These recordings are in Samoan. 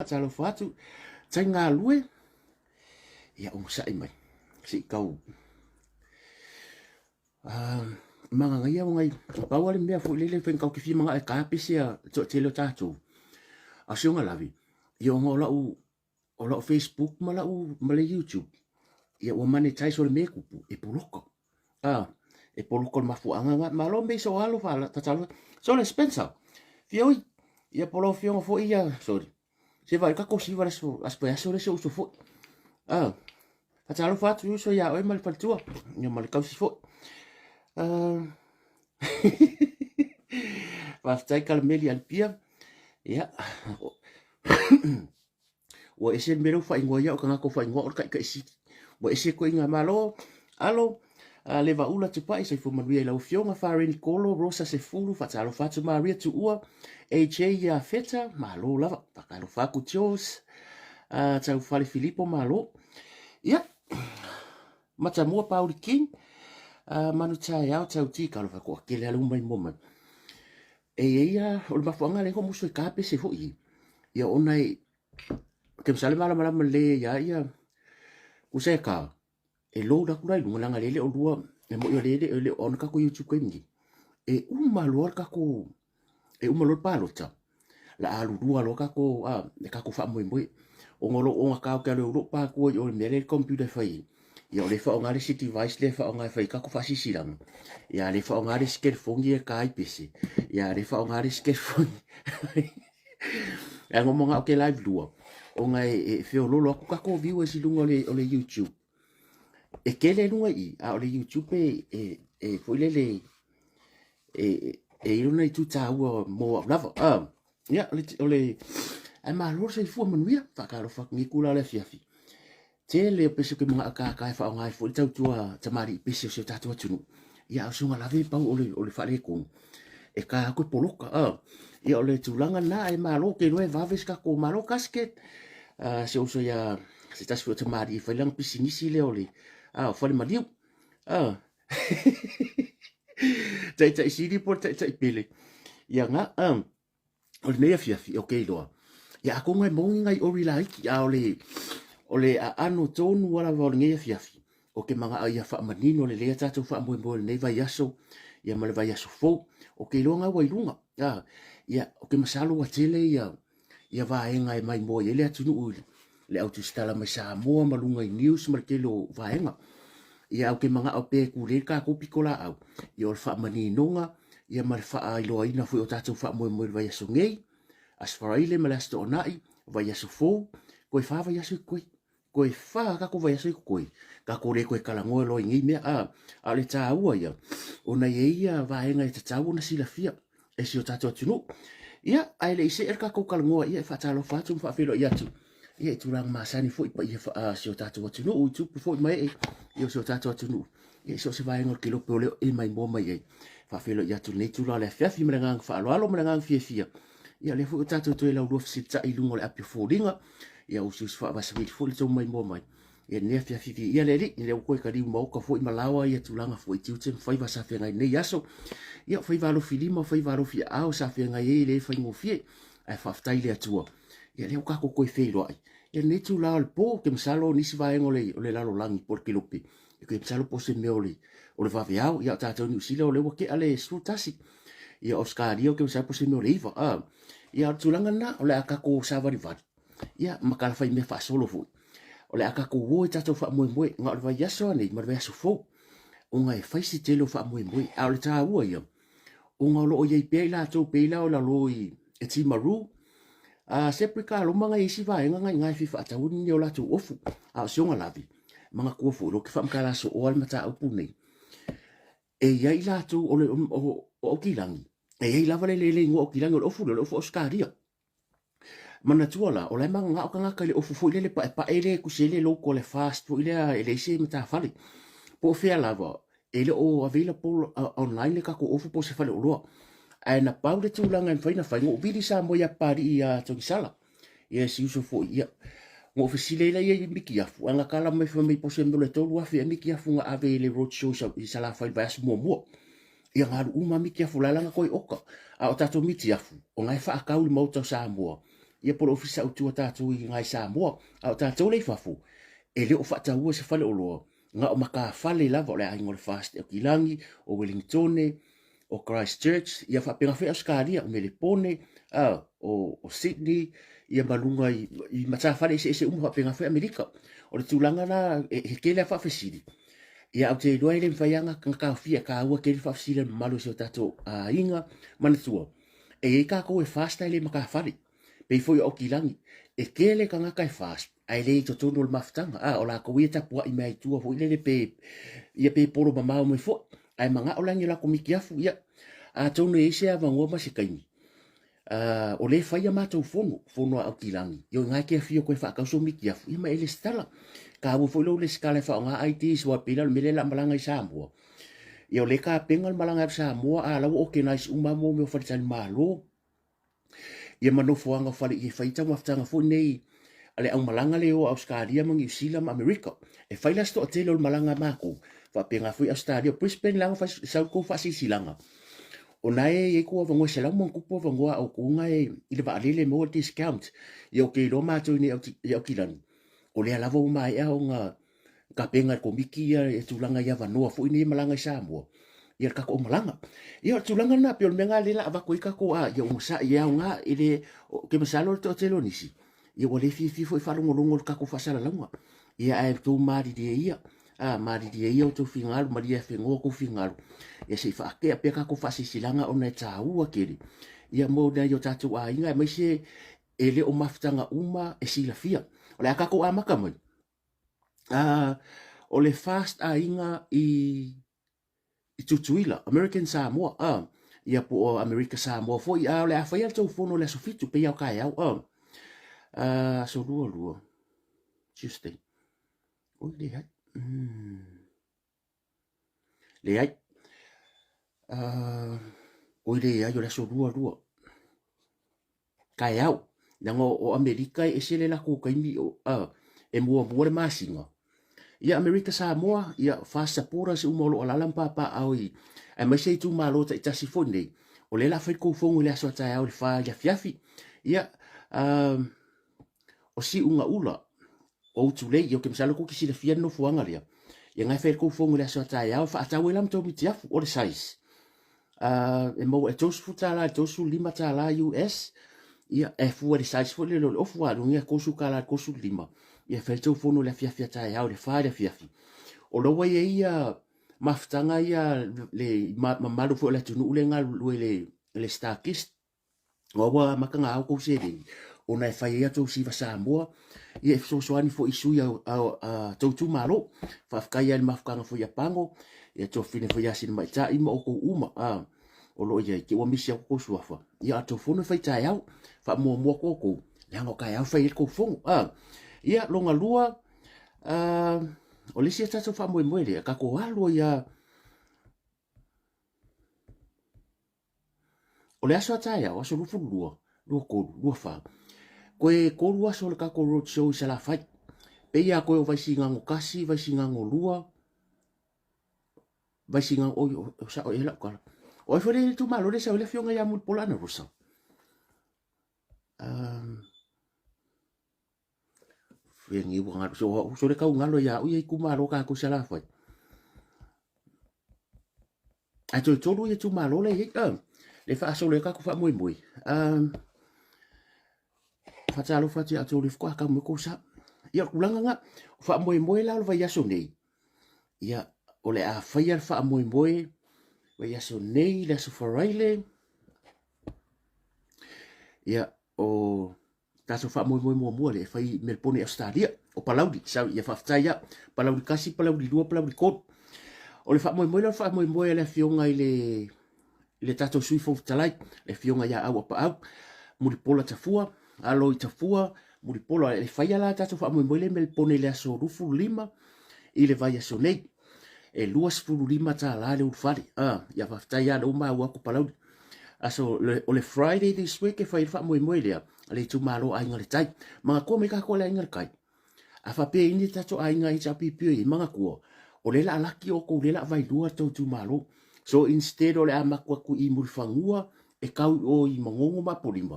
Talofa atu, tai galue, ia onosai mai, se i tau magagaia o ngai, pau lava le mea foi lele fai tau te fia manao e ta pese a le toatele o tatou, a o si ona lave, ia ona o lau, o lau Facebook ma lau, ma le YouTube, ia ua monetize o le mea e tupu, e poloka. E poloka o le mafuaaga lena. Malo me iso alo fatalofa. Sole Spencer, fioi, ia po lau afioga foi ia, sorry. Se vaai ka kosi va le aso, aso vaiaso le se uso foi. Fatalofa atu uso ia oe ma le faletua, ia ma le kausi foi. Faafetai Kalameli Alipia. Ia, Ua ese le mea lea ua faaigoa ai au tagata ua faaigoa au o le taitai sili. Ua ese ituaiga malo, alo, a Levaula Tupai, soifua manuia i lau Afioga, Fareni Kolo, Rosa Sefulu, faatalofa atu Maria Tuua, AJ Iafeta, malo lava, faatalofa atu Jules, uh, Taufale Filipo, malo. Ia, Matamua Pauli King, uh, Manu Taeao, Tauti, talofa toatele lava le uma i mua mai. E i ai a, o le mafuaaga lea na musu ai ka pese foi ia ona e ke masalo e malamalama lelei ai ia ia usa e ka e load atu la i luga leaga lea e le o lua e moi o lea e le o on le tatou YouTube taimi nei. E uma loa le tatou e uma loa le palota la a alu lua loa tatou a le tatou faamoemoe ona o lou ogata ou te alu e ulu pa atu ai o le mea lea i le computer e fai ai. Ia o lea e faaaoga le isi device lea e faaaoga e fai ai tatou faasilasilaga. Ia a lea e faaaoga le isi telefoni e ta ai pese. Ia a lea e faaaoga le isi telefoni. Ae manao ou te live lua ona e feololo atu tatou viewers i luga o le YouTube. E tele i luga i i, a o le YouTube e foi lele e i ai lona itu taua mo au lava. Ia, o le, ae malo le soifua manuia, faatalofa atu i lenei itula o le afiafi. Tele o pese ou te manao e tata e faaaoga ai foi le tautua tamalii pese o si o tatou atunuu. Ia, a o si ona lave pau o le, o le faaletonu, e ta atu e poloka. Ia, o le tulaga lena, ae malo, ou te iloa e vave se tatou malo casket. Si ou uso ia se tasi foi o tamalii e fai lana pisinisi lea o le, o fale maliu. Taitai sili po o le taitai pele. Ia na, o lenei afiafi, ok loa. Ia atonu e maua ni nai ori laiti, a o le, o le aano tonu lava o lenei afiafi, o te manao ia faamanino lelei a tatou faamoemoe o lenei vaiaso, ia ma le vaiaso fou. Ou te iloa na ua i luga, a, ia, ou te masalo ua tele ia, ia vaega e maimoa i ai le atunuu i le au tusitala mai Samoa ma luga i news ma le tele o vaega. Ia au ke manao pea e kūlē le tatou pitolaau, ia o le faamaninoga ia ma le faailoaina foi o tatou faamoemoe i le vaiaso nei, Aso Faraile ma le Aso Toonai, vaiaso fou, toe fa vaiaso i totoe. Toe fa tatou vaiaso i totoe, tatou le toe talanoa loa i nei mea. A, a o le taua ia, ona e i ai ia vaega e tatau ona silafia e si o tatou atunuu. Ia, ae le i see le tatou talanoa, ia e faatalofa atu ma faafeiloai atu ia i tulaga masani foi paia a si o tatou atunuu, i tupu foi ma ee ia o si o tatou atunuu, ia i so o se vaega o le kelope o lea e maimoa mai ai. Faafeiloai atu i lenei itula o le afiafi ma le agaga faaaloalo ma le agaga fiafia. Ia lea foi ua tatou toe laulua fesilitai i luga o le api o foliga. Ia usiusi faavasawili foi le tou maimoa mai. Ia lenei afiafi viia le Alii, lea ua toe taliu maota foi ma laoa ia tulaga foi tiute ma faiva sa feagai nei aso. Ia o faiva alofi lima, o faiva alofi aao sa feagai ai e le faigofie. Ae faafetai i le Atua. Ia lea ua tatou toe feiloai. Ia lenei itula o le po, ou te masalo o nisi vaega o le, o le lalolagi po o le kelope. Ou te masalo po o se mea o le, o le vaveao. Ia o tatou i Niu Sila o lea ua tea le 11. Ia Ausetalia ou te masalo po o se mea o le 9. Ah. Ia o le tulaga lena, o le a tatou savalivali. Ia ma tala fai mea faasolo foi. O le a tatou o i tatou faamoemoe, na o le vaiaso lava nei ma le vaiaso fou, ona e fai si tele o faamoemoe. A o le taua ia, ona o lo o i ai pea i latou pei la o lalo i e Timaru, a Seprika Roma na i isi vaega na i ina e fia faatau ni o latou ofu. A o si ona lave, manatua foi lo ke faamatala sooa le mataupu nei. E i ai latou o le o Aukilani, e i ai lava le lele igoa Aukilani o le ofu lea, o le ofu Ausetalia. Manatua la, o la e mananao tagata i le ofu foi lele paepae lea e tusi ai le logo o le fast foi lea e leai se matafale. Po o fea lava, e le o available online le tatou ofu po o se faleoloa. Ae na pau le tulaga e mafai ona fai, na ou vili Samoa ia Papalii ia Togisala, ia si uso foi, ia. Na ou fesili ai la ia i mitiafu, ae na tala mai fai mai po o se mea o le 3000 ea mitiafu na ave i le road show i Salafai i le vaiaso muamua. Ia na alu uma mitiafu, o la e la na toe oka. A o tatou mitiafu, o na e faatau i le maota o Samoa. Ia po o le ofisa autu a tatou i ina i Samoa. A o tatou lea i fafo, e le o faataua se faleoloa, na o matafale lava o le aiga o le FAST i Aukilani, o Welingitone, o Christchurch, ia faapena foi Ausetalia, o Melepone, a, o, o Sydney, ia ma luga i, i matafale eseese uma faapena foi Amerika. O le tulaga la, e, he tele a faafesili, ia ou te iloa e le mafai lava ona taofia e taua tele faafesili a le mamalu o si o tatou aiga. Manatua, e i ai tatou e FAST ae le matafale. Pei foi o Aukilani, e tele tagata e FAST ae le i totonu o le mafutaga. A, o latou ia e tapuai mai i tua foi lele pe, ia pe polo mamao mai foi, ae manao la ni latou mitiafu, ia, atonu e i ai se avanoa ma se taimi, uh, o lea e fai a matou fono, fono a Aukilani, ia o i ina e te afio koe faatau sou mitiafu, ia ma e lesitala. Taua foi lou lesitala e faaaoga IDs, aua pei la o le mea lea o le a malaga i Samoa. Ia o lea e tapena le malaga atu i Samoa, a o la ua organise uma lava mea o faletalimalo, ia ma nofoaga o fale e fai taumafataga foi nei a le aumalaga le o Ausetalia ma Niu Sila ma Amerika. E fai la se toatele o le malaga a matou, faapena foi Ausetalia, o Brisbane leaga fai sau tou faasilasilaga. O na e i ai tou avanoa e 100+ avanoa a outou na e i le vaalele e maua le discount. Ia ou te iloa matou i nei i Aukilani, o lea lava ua maea ona tapena e le Komiti ia e tulaga i avanoa foi nei e malaga i Samoa, ia le tatou aumalaga. Ia o le tulaga lena, pei o le mea lena lea o le a avatu ai tatou, a, ia onosai e aoga, e le, ou te masalo le toatele o nisi, ia ua le fiafia foi e faalogologo i le tatou faasalalauga. Ia ae outou malilie ia, a, malilie ia outou finagalo, malie afenoa outou finagalo, ia se i faatea pea tatou faasilasilaga ona e taua tele, ia mo nai o tatou aiga, aemaise e le o mafutaga uma e silafia. O le a tatou amata mai, uh, o le FAST aiga i, i Tutuila, American Samoa, uh, ia po o Amerika Samoa foi, a uh, o le a faia le tou fono le aso fitu, pei ao taeao, uh, uh, aso lua lua, Tuesday, oi leai, mm. Leai. Uh, oi leai, o le aso lua lua. Taeao. Leaga o Amerika e ese le latou taimi o, uh, e muamua le masina. Ia Amerika Samoa, ia Fast Supporters uma o lo o alaala ma papaaao i, aemaise itumalo taitasi foi nei, o lea o le a fai le tou fono i le aso a taeao i le fa i le afiafi. Ia, uh, o Siugaula, o Utulei, ia ou te masalo tou te silafia le nofoaga lea. Ia na e fai ai le tou fono i le aso a taeao, e faatau ai la ma tou mitiafu, o le size. Uh, e maua e $30 i le $35 US, ia e fua i le size foi lele o le ofu, a luga $30 i le 35, ia e fai le tou fono i le afiafi a taeao i le fa i le afiafi. O la ua i ai ia mafutaga ia le mamalu foi o le atunuu lea e galulue i le, le Starkist, Ua ua amata ona ao tou seleni ona e fai ai a tou siva Samoa, ia e fesoasoani foi i sui a, a, a tou itumalo. Faafetai ai le mafutaga foi a Pago, ia tuafafine foi ia Sinamaitai ma outou uma a, o lo o i ai, te ua misi atu tou suafa. Ia a tou fono e fai taeao, faamuamua atu outou, leaga o taeao e fai ai le tou fono. A, ia lona lua, a, o le isi a tatou faamoemoe lea, tatou alu ai a, O le aso a taeao, aso 22, 23, 24, koe tolu aso o le tatou road show i Salafai. Pei a koe o Vaisigano 1, Vaisigano 2, Vaisigano, oi, o sao e lau tala. O ai foi le itumalo le sau le afioga ia Mulipola Anarosa. Um, Fengi ua ngalo, so, so le kau ngalo ia au ia itumalo tatou i Salafai. Ae toe tolu ia itumalo le i ai, le faasolo ai tatou faamoemoe. Um, faatalofa atu ia outou le faatoa tau mai kou sa. Ia, o le tulaga lena, o faamoemoe la o le vaiaso nei, ia, o le a faia le faamoemoe vaiaso nei, le aso Faraile, ia, o tatou faamoemoe muamua lea e fai i Melbourne i Ausetalia, o Palauli, sorry, ia faafetai ia, Palauli 1, Palauli 2, Palauli 3. O le faamoemoe lea o le faamoemoe a le afioga i le le tatou Sui Fofoga Fetalai, le afioga ia Auapaau, Mulipola Tafua, Alo i Tafua, Mulipola, e faia la tatou faamoemoe lea i Melbourne i le aso 25 i le vaiaso nei. E $25 le ulufale. Ah, ia faafetai lava lea ua maua atu Palauli. Aso, o le Friday this week e fai ai le faamoemoe lea a le itumalo Aiga i le Tai. Manatua mai tatou le Aiga i le Tai. A faapea i ni tatou aiga HRPP o i ai, manatua, o lea o le a laki outou, o lea o le a vailua le tou itumalo. So instead o le a maku atu i Mulifanua e tau i o i Manono ma Apolima,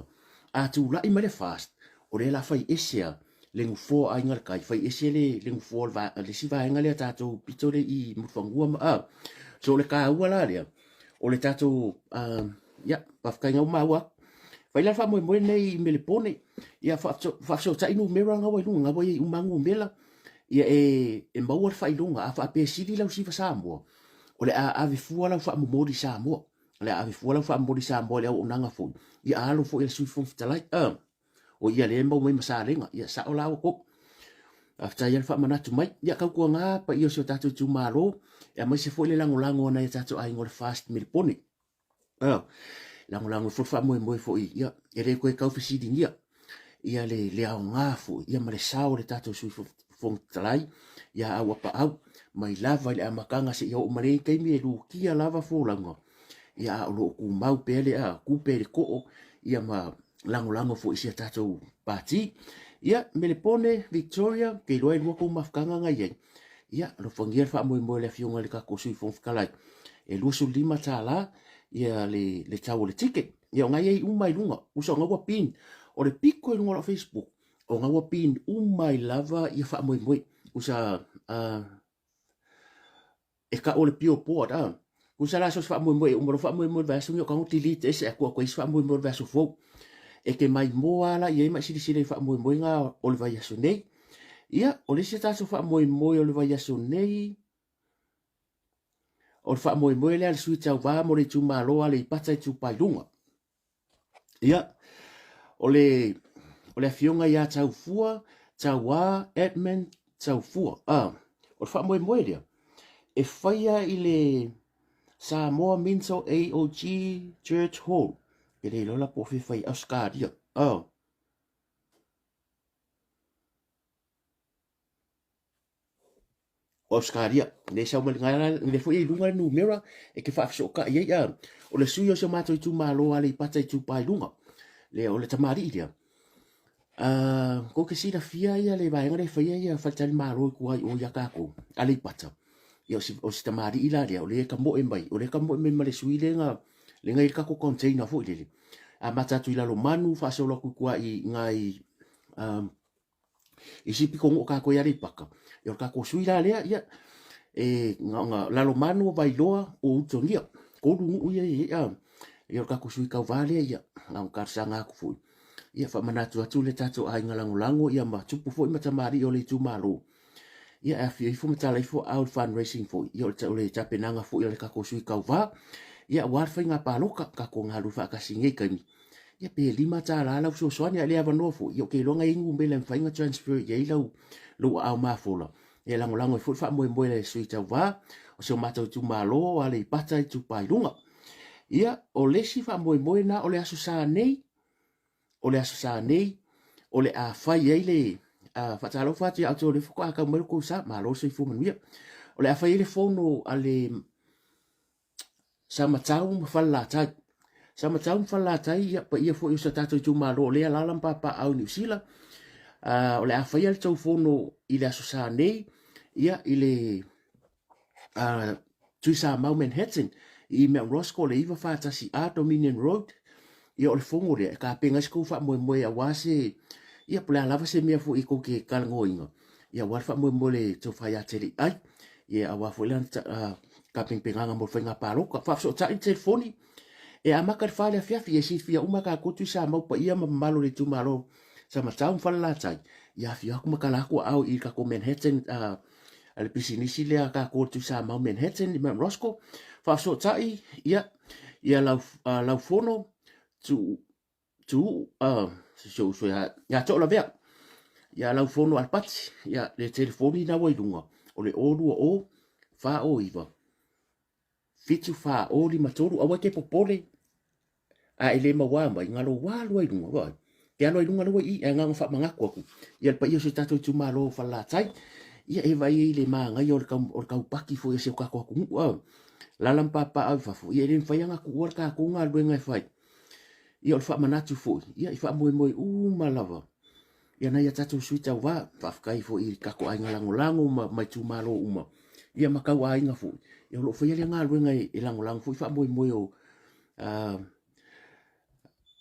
a tulai mai le FAST, o lea la fai ese a le nofoa Aiga i le Tai, fai ese le, le nofoa o le, va, le isi vaega lea tatou pito lea i Mulifanua ma, a. So o le taua la lea, o le tatou, uh, ia, faafetai na ua maua atu. Fai la le faamoemoe lenei i Melepone, ia faafesootai numera na ua i luga, na ua i ai uma numera, ia e, e maua le faailoga, a faapea e sili lau siva Samoa, o le a ave fua lau faamomoli i Samoa. O le a ave fua lau faamomoli i Samoa i le auaunaga foi, ia alo foi a le Sui Fofoga Fetalai. Uh. O ia lea e maua mai ma Salega. Ia sao la outou. Faafetai le faamanatu mai. Ia tautuaga paia o si o tatou itumalo, e aemaise foi le lagolago a nai o tatou aiga o le FAST Melepone. Uh, lagolago foi le faamoemoe foi, ia, e le toe tau fesiligia ia le, le aoga foi, ia ma le sao o le tatou Sui Fofoga Fetalai, ia au apaau, mai lava i le amataga seia oo mai lenei taimi e lutia lava folauga, ia a o lo o tumau pea le a, tu pea i le too, ia ma lagolago foi i si a tatou pati. Ia, Melepone, Victoria, ke iloa e lua kou mafutaga na i ai. Ia, alofagia le faamoemoe o le afioga i le tatou Sui Fofoga Fetalai. E $25 ia le, le tau o le ticket. Ia, o na i ai uma i luga. Usa o na ua pin. O le piko i luga o lau Facebook, o na ua pin uma ai lava ia faamoemoe. Usa, uh, e kau o le pure board a. Tusa la so se faamoemoe e uma loa faamoemoe o le vaiaso lenei o tago delete ese atu atu ai isi faamoemoe o le vaiaso fou. E te maimoa la i ai ma e silasila i faamoemoega o le vaiaso nei. Ia, o le isi tatou faamoemoe o le vaiaso nei, o le faamoemoe lea a le sui tauva mo le itumalo Aleipata Itupa i Luga. Ia, o le, o le afioga ia Taufua, Tauā Edmund Taufua. Ah, o le faamoemoe lea, e faia i le Samoa Minto AOG Church Hall. E le iloa la po o fea fai Australia. Ah. O Ausetalia, lea e sau mai le lea foi e i luga le numera e te faafesootai ai a. O le sui o si o matou itumalo o Aleipata Itupa i Luga, lea o le tamalii lea. Uh, kou te silafia ia le vaega lea e faia ia faletalimalo i tua i o ia tatou, Aleipata. Ia o si, o si tamalii la lea, o lea e tamoe mai, o lea e tamoe mai ma le sui lea na, lea na i le tatou container foi lele. Amata atu i Lalomanu, faasolo atu i tua i ngai um, I si pito nuu tatou i Aleipata, ia o le tatou sui la lea, ia, e na ona Lalomanu, o Vailoa, o Ulutogia, tolu nuu ia e i ai, a, ia o le tatou sui tauva lea, ia, na ona talosaga atu foi, ia faamanatu atu le tatou aiga lagolago, ia ma tupu foi ma tamalii o le itumalo, ia e afio ifo ma tala ifo aao i le fundraising foi, ia o le tapenaga foi a le tatou sui tauva, ia aua le faiga palota, tatou galulue faatasi i nei taimi. Ia pe $5 lau fesoasoani a o le avanoa foi, ia ou te iloa na i ai numera e mafai ona transfer i ai lau, lou aao mafola e lagolago ai foi le faamoemoe a le sui tauva o si o matou itumalo o Aleipata Itupa i Luga. Ia, o le isi faamoemoe na o le Aso Sa nei, o le Aso Sa nei, o le a fai ai le uh, faatalofa atu ia outou o lea faatoa tau mai lo tou sa, malo le soifua manuia. O le a fai ai le fono a le Samatau ma Falelatai. Samatau ma Falelatai, ia paia foi o si o tatou itumalo o lea alaala ma papaaao i Niu Sila. Uh, o le a faia le tou fono i le Aso Sa nei, ia, i le uh, Tuisamau Manhattan, i Mount Roskill, le 941A Dominion Road. Ia, o le fono lea, e tapena ai se tou faamoemoe aua se, ia, po o le a lava se mea foi tou te talanoaina, ia, aua le faamoemoe le tou fai atele i ai. Ia, aua foi lana uh, tapenapenaga mo le faiga palota. Faafesootai le telefoni, e amata i le fa i le afiafi, e silafia uma tatou Tuisamau paia ma mamalu o le itumalo Samatau ma Falelatai, ia afio atu ma tala atu aao i le tatou Manhattan, uh, a le pisinisi lea a tatou o le Tuisamau Manhattan i Mount Roskill. Faafesootai, ia, ia lau, uh, lau fono, tu, tu, uh, si ou uso ia, ia To'olavea, ia lau fono Alapati, ia le telefoni na ua i luga, o le 020 409 7453, aua e te popole, a e le mauā mai, galo ua alu ai i luga, vaai. Te alu ai i luga lea ua i i, ae na ona faamanatu atu, ia le paia o si o tatou itumalo o Falelatai, ia e vaai ai i le manaia o le tau, o le taupaki foi a si o tatou atunuu, a. Alaala ma papaaao i fafo, ia e le mafai lava ona tuua le tatou galuega e fai. Ia o le faamanatu foi, ia i faamoemoe uma lava ia nai a tatou sui tauva. Faafetai foi i tatou aiga lagolago ma, ma itumalo uma, ia ma tau aiga foi. Ia o lo o faia lea galuega e, e lagolago foi faamoemoe o uh,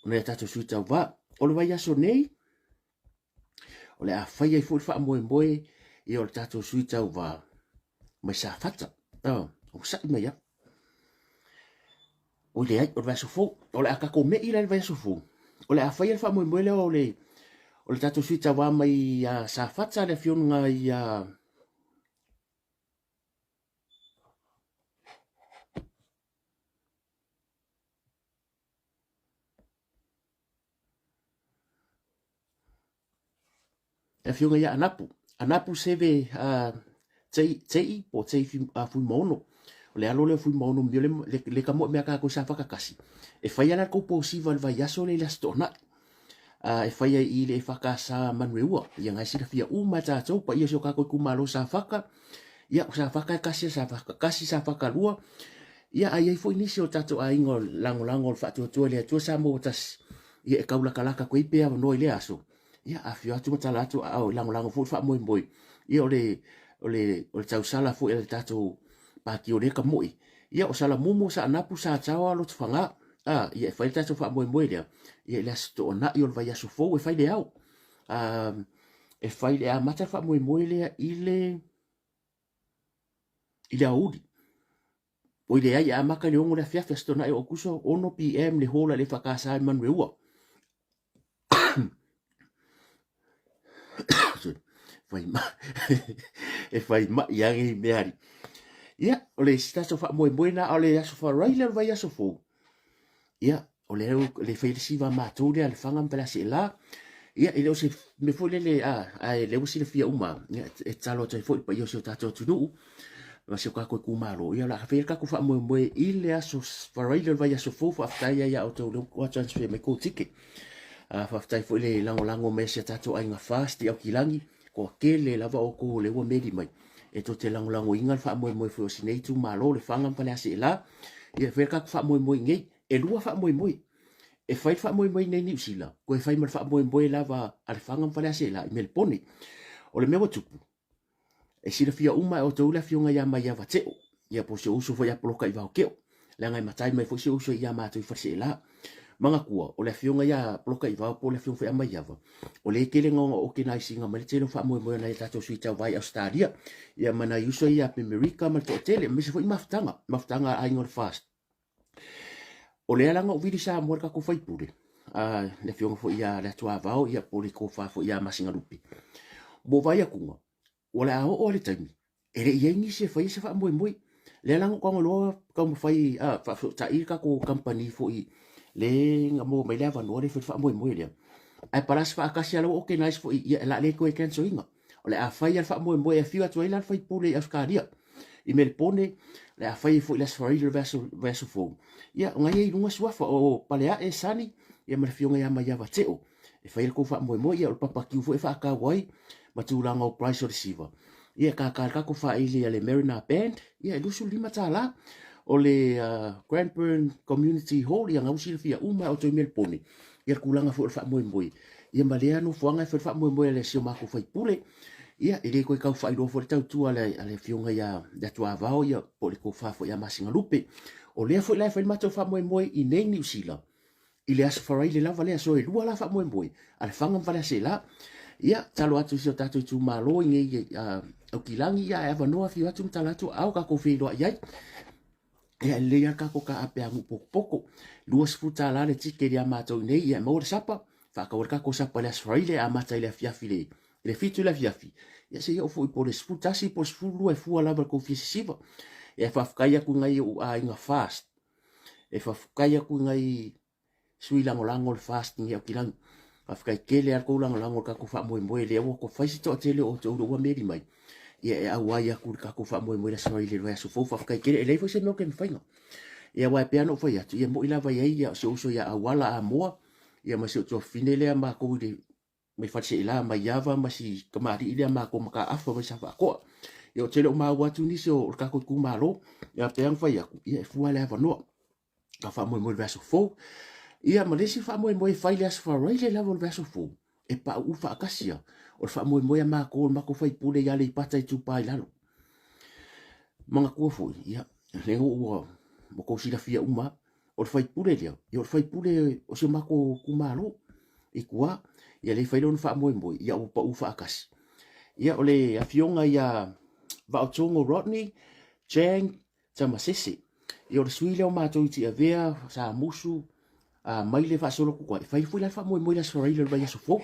nai a tatou sui tauva. O le vaiaso nei, O le a fai ai foi le faamoemoe ia o le tatou sui tauva mai Safata. Onosai mai lava. Oi leai, o le vaiaso fou. O le a tatou me'i la i le vaiaso fou. O le a faia le faamoemoe lea o le o le tatou sui tauva mai ia Safata le afioga ia Le afioga ia Anapu, Anapu Seve Tei, po o Tei Fuimaono. O le alo lea o Fuimaono mio le, le, le ka moe mea kākou sa whakakasi. E whai ala kou pōsiva le vai aso le le aso toʻanaʻi. E whai ai i le e whakasa manueua. Ia ngai silafia uma e tātou, pa ia si o kākou itumalo sa whaka. Ia, o sa whaka e kasi, sa whaka kasi, sa whaka lua. Ia, ai ai foi nisi o tātou aiga o lagolago o le faatuatua i le Atua sa maua tasi. Ia, e kaulakalaka koe i pe avanoa i lea aso. Ia, afifio atu ma tala atu, a o lagolago foi le faamoemoe. Ia, o le, o le, o le tausala foi a le tatou pāti o lea ka mo'i. Ia, o Salamumu, Saanapu, Sataoa, Lotofaga, a, ia, e fai le tatou faamoemoe lea. Ia, i le Aso Toonai o le vaiaso fou e fai le ao. A, e fai le amata le faamoemoe lea i le, i le aoauli. Oi leai, e amata i le 6 le afiafi, Aso Toonai o Aokuso, 6 PM le hall a le EFKS i Manueua. Sorry. Fai mai. E fai mai a nei mea ari. Ia, o le isi tatou faamoemoe na, o le aso Faraile o le vaiaso fou. Ia, o le le fai le siva matou lea le fanga ma Faleasi'i la. Ia, e le o se mea foi lele, a, ae lea ua silafia uma, ia, e tatalo atu ai foi i le paia o si o tatou atunuu, ma si o tatou itumalo. Ia, o le a faia le tatou faamoemoe i le aso Faraile o le vaiaso fou, faafetai ai ia outou lea ua transfer mai kou ticket. Faafetai foi le lagolago mai a si a tatou aiga Fast i Aukilagi, toatele lava outou o lea ua meli mai e tou te lagolagoina le faamoemoe foi o si nei itumalo, Lefaga ma Faleasi'i la. Ia, e fai le tatou faamoemoe i nei. E lua faamoemoe. E fai le faamoemoe i nei Niu Sila, toe fai ma le faamoemoe lava a Lefaga ma Faleasi'i la i Melepone. O le mea ua tupu, e silafia uma e outou le afioga ia Maiava Teo, ia po o si ou uso foi ia Poloka i Vaokeo, leaga e matai mai foi si ou uso ia matou i Faleseela. Manatua, o le afioga ia Poloka i Vao po o le afioga foi ia Maiava, o lea e tele na ona okenaisiga mai le tele o faamoemoe o nai a tatou sui tauva i Ausetalia, ia ma nai uso ia Amerika ma le toatele, aemaise foi mafutaga, mafutaga a aiga o le FAST. O lea la na ou vili Samoa i le tatou faipule, le afioga foi ia Leatuavao, ia po o le tofa foi ia Masinalupe. Ua ou vaai atu, o le a oo lava le taimi, e le i i ai nisi e faia se faamoemoe. Lea la na ou tago loa taumafai, faafesootai le tatou kamupani foi le na maua mai le avanoa lea e fai le faamoemoe lea. Ae palasi faatasi lava la ua organize foi, ia o le a le toe cancel ina. O le a fai lava le faamoemoe e afio atu ai la le faipule i Ausetalia i Melepone, o le a fai ai foi i le Aso Faraile o le vaiaso fou. Ia, o nai ai i luga suafa o Paleae, Sani, ia ma le afioga ia Maiava Teo. E fai ai le tou faamoemoe, ia o le papatiu foi e faatau ai ma tulaga o price o le siva. Ia, e kaka le tatou faaili a le Marina Band, ia e $25. O le Cranbourne Community Hall, ia na ua silafia uma e outou i Melepone, ia le tulaga foi o le faamoemoe. Ia ma lea nofoaga e fai le faamoemoe a le si o matou faipule. Ia, e le toe tau faailoa foi le tautua a le afioga ia Leatuavao, ia po o le tofa foi ia Masinalupe. O lea foi la e fai le matou faamoemoe i nei Niu Sila, i le Aso Faraile lava lea, so e lua la faamoemoe a Lefaga ma Faleaseela. Ia, tatalo atu i si o tatou itumalo i nei Aukilagi, ia ae avanoa afio atu ma tala atu a o tatou feiloai ai. Ia, e lelei lava le tatou taape agu potopoto. $20 le ticket ia matou i nei, ia e maua le sapa, faatau ai le tatou sapa i le Aso Faraile, e amata i le afiafi i le 7 i le afiafi. Ia seia oo foi po o le 11 po o le 12 e fua lava i le tou fia sisiva. Ia e faafetai atu i nai ou aiga FAST. E faafetai atu i nai sui lagolago o le FAST i Aukilani. Faafetai tele lava le tou lagolago i le tatou faamoemoe lea ua fai se toatele o outou ua meli mai. Ia e auai atu i le tatou faamoemoe i le Aso Faraile i le vaiaso fou. Faafetai tele, e leai foi se mea o ke mafaina. Ia aua e pei lava ona ou fai atu, ia e moi lava i ai ia si ou uso ia Auala Amoa, ia ma si ou tuafafine lea matou i le mai Faleseela, mai Ava ma si tamalii lea matou mataafa mai Safaatoa. Ia ou te le o maua atu nisi o le tatou itumalo, ia pei ona fai atu, ia e fua le avanoa. Ka faamoemoe i le vaiaso fou. Ia ma le isi faamoemoe e fai i le Aso Faraile lava o le vaiaso fou, e pauu faatasi lava. O le faamoemoe a matou o le matou faipule i Aleipata Itupa i Lalo. Manatua foi, ia, lea ua tou silafia uma lava, o le faipule lea, ia o le faipule o si o matou itumalo i tua. Ia le fai lona faamoemoe, ia ua pau faatasi. Ia o le afioga ia Vaotogo Rodney Chang Tamasese. Ia o le sui lea o matou i Tiavea, Samusu, a mai le faasolo atu ai. E fai foi la le faamoemoe i le Aso Faraile o le vaiaso fou.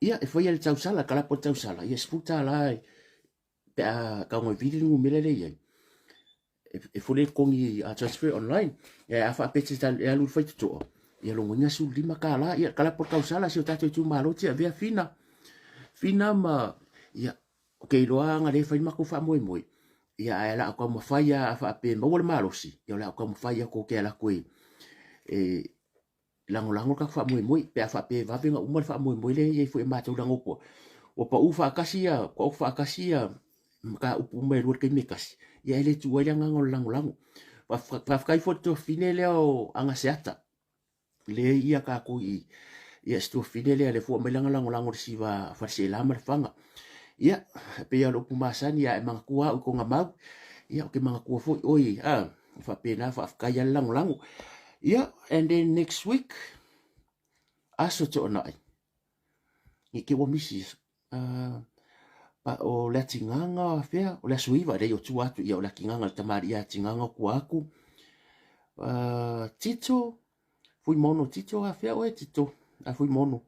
Ia e faia le tausala, kalapo le tausala, ia $10 pe a tago e vili le numera lea i ai. E fole le totogi a transfer online. Ia a faapea e alu i le faitotoa, ia logoina $15. Ia kalapo le tausala si o tatou itumalo Tiavea Fina. Fina ma ia Ou te iloa ana le fai le matou faamoemoe, ia ae o le a ou taumafai lava a faapea e maua le malosi, ia o le a ou taumafai atu ou te alu atu e e lagolago le tatou faamoemoe pe a faapea e vave ona uma le faamoemoe lea e i ai foi e matou leaga ua ua pau faatasi ia taoto faatasi ia mataupu uma e lua i le taimi e tasi, ia e le tuua ai le agaga o le lagolago. Faafetai foi i le tuafafine lea o Agaseata. lea ia tatou i ia si tuafafine lea le fua mai lana lagolago i le siva Faleseela ma Lefaga. Ia, e pei lava o le upu masani, a e manatua au i kona mau, ia ou te manatua foi oe, a, faapena, faafetai lava le lagolago. Ia, and then next week, Aso Toonai, ne i te ua misi, uh, pa, o le atigaga fea, o le aso iva, lei o tua atu, ia o le atigaga, le tamalii atigaga o tua atu. Uh, Tito, Fuimono, Tito, a fea oe Tito, a Fuimono.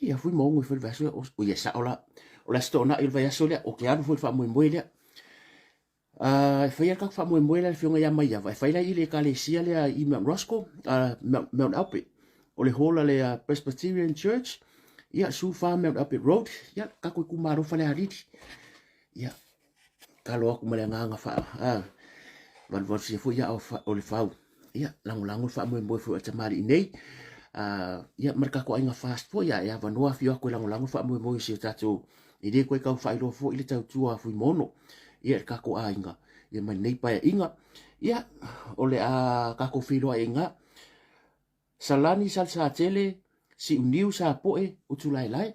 Ia Fuimono i fai le vaiaso, o ia sao la, o le aso toonai o le vaiaso lea, o te alu foi le faamoemoe lea. Uh, e faia le tatou faamoemoe lea le afioga ia Maiava, e fai la i le ekalesia lea i Mount Roscoe, uh, Mount, Mount Albert, o le hall a le uh, Presbyterian Church, ia, Sufa Mount Albert Road, ia, tatou itumalo Falealili. Ia, talo atu ma le agaga faa, uh, valuvalusia foi ia o le fau. Ia, lagolago le faamoemoe foi o le tamalii nei. Uh, ia, ma le tatou aiga fast foi, ia, e avanoa afio atu e lagolago le faamoemoe o si o tatou, e le koe tau faailoa foi le tautua a Fuimono, ia, le tatou aiga, ia, ma lenei paeaiga. Ia, o le a tatou feiloai ai i ina. Salani Salesatele, Siuniu Sapoe, Utulaelae,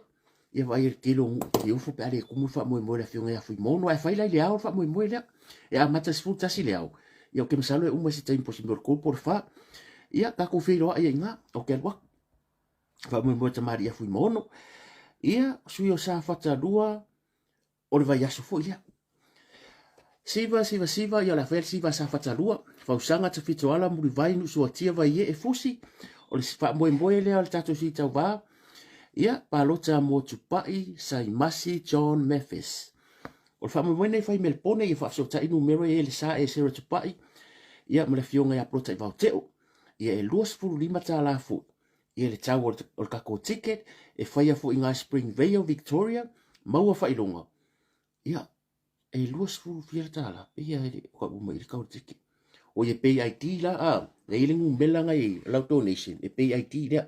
ia vaai le tele o nuu e ofo pe a le tumu le faamoemoe o le afioga ia Fuimono. Ae fai la i le ao le faamoemoe lea. E amata i le 11 le ao. Ia ou te masalo e uma i se taimi po o se mea o le 3 po o le 4. Ia tatou feiloai ai i ina, ou te alu atu. Faamoemoe tamalii ia Fuimono. Ia, sui o Safata 2, o le vaiaso foi lea. Siva, siva, siva, ia o le a faia le siva a Safata 2, Fausaga, Tafitoala, Mulivai, Nuusuatia, Vaiee, Fusi, o le faamoemoe lea o le tatou sui tauva, ia, palota mo Tupai, Saimasi, John Mathis. O le faamoemoe nei fai Melepone, ia faafesootai numera ia i le sa e Sarah Tupai, ia, ma le afioga ia Polota i Vaoteo. Ia, e $25 foi ia le tau o le tatou ticket e faia foi ngā Spring Vale Victoria maua faailoga ia e 20 fia tala pe ia e ka uma i le kau ticket o ia pay ID la a le ile numela ngai lau donation e pay ID lea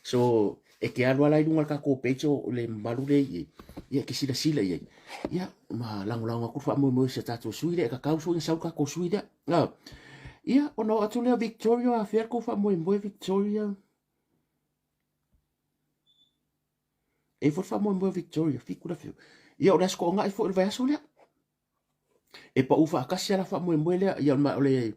so e ke alu ala i lunga le tatou page o le mamalu le i ia ke silasila i ai ia ma lagolago atu le faamoemoe o si a tatou sui lea e kakau foi na sau le tatou sui lea Ah, ia, ona oo atu lea Victoria, afea le kou faamoemoe Victoria? E foi le faamoemoe Victoria, fiku la fiu. Ia, o le aso toonai foi o le vaiaso lea. E pau faatasi ala faamoemoe lea, ia o le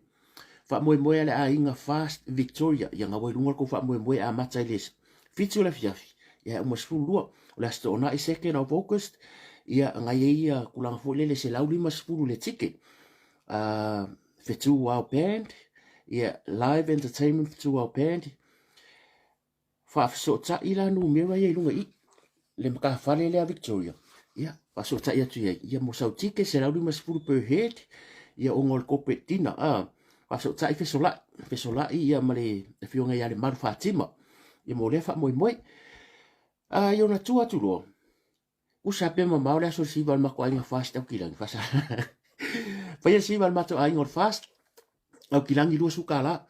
faamoemoe a le aiga Fast Victoria, ia gaua i luga le kou faamoemoe e amata i le 7 o le afiafi, ia e uma 12. O le aso toonai 2nd of August, ia ngai ai ia tulaga foi lele 150 le ticket. uh, Fetuao Band, ia Live Entertainment Fetuao Band, faafesootai la numera ia i luga i le matafale lea Victoria. Ia, faafesootai atu i ai. Ia, mo sau tike, 150 per head, ia ona o le corporate dinner. Ah, faafesootai fesolai, fesolai ia ma le afioga ia Lemalu Fatima. Ia mo lea faamoemoe. Ah, ia ona tua atu loa, Usa pe mamao le aso siva o le matou aiga fast Aukilagi fasa. Faia siva le matou aiga o le fast Aukilagi 20 tala.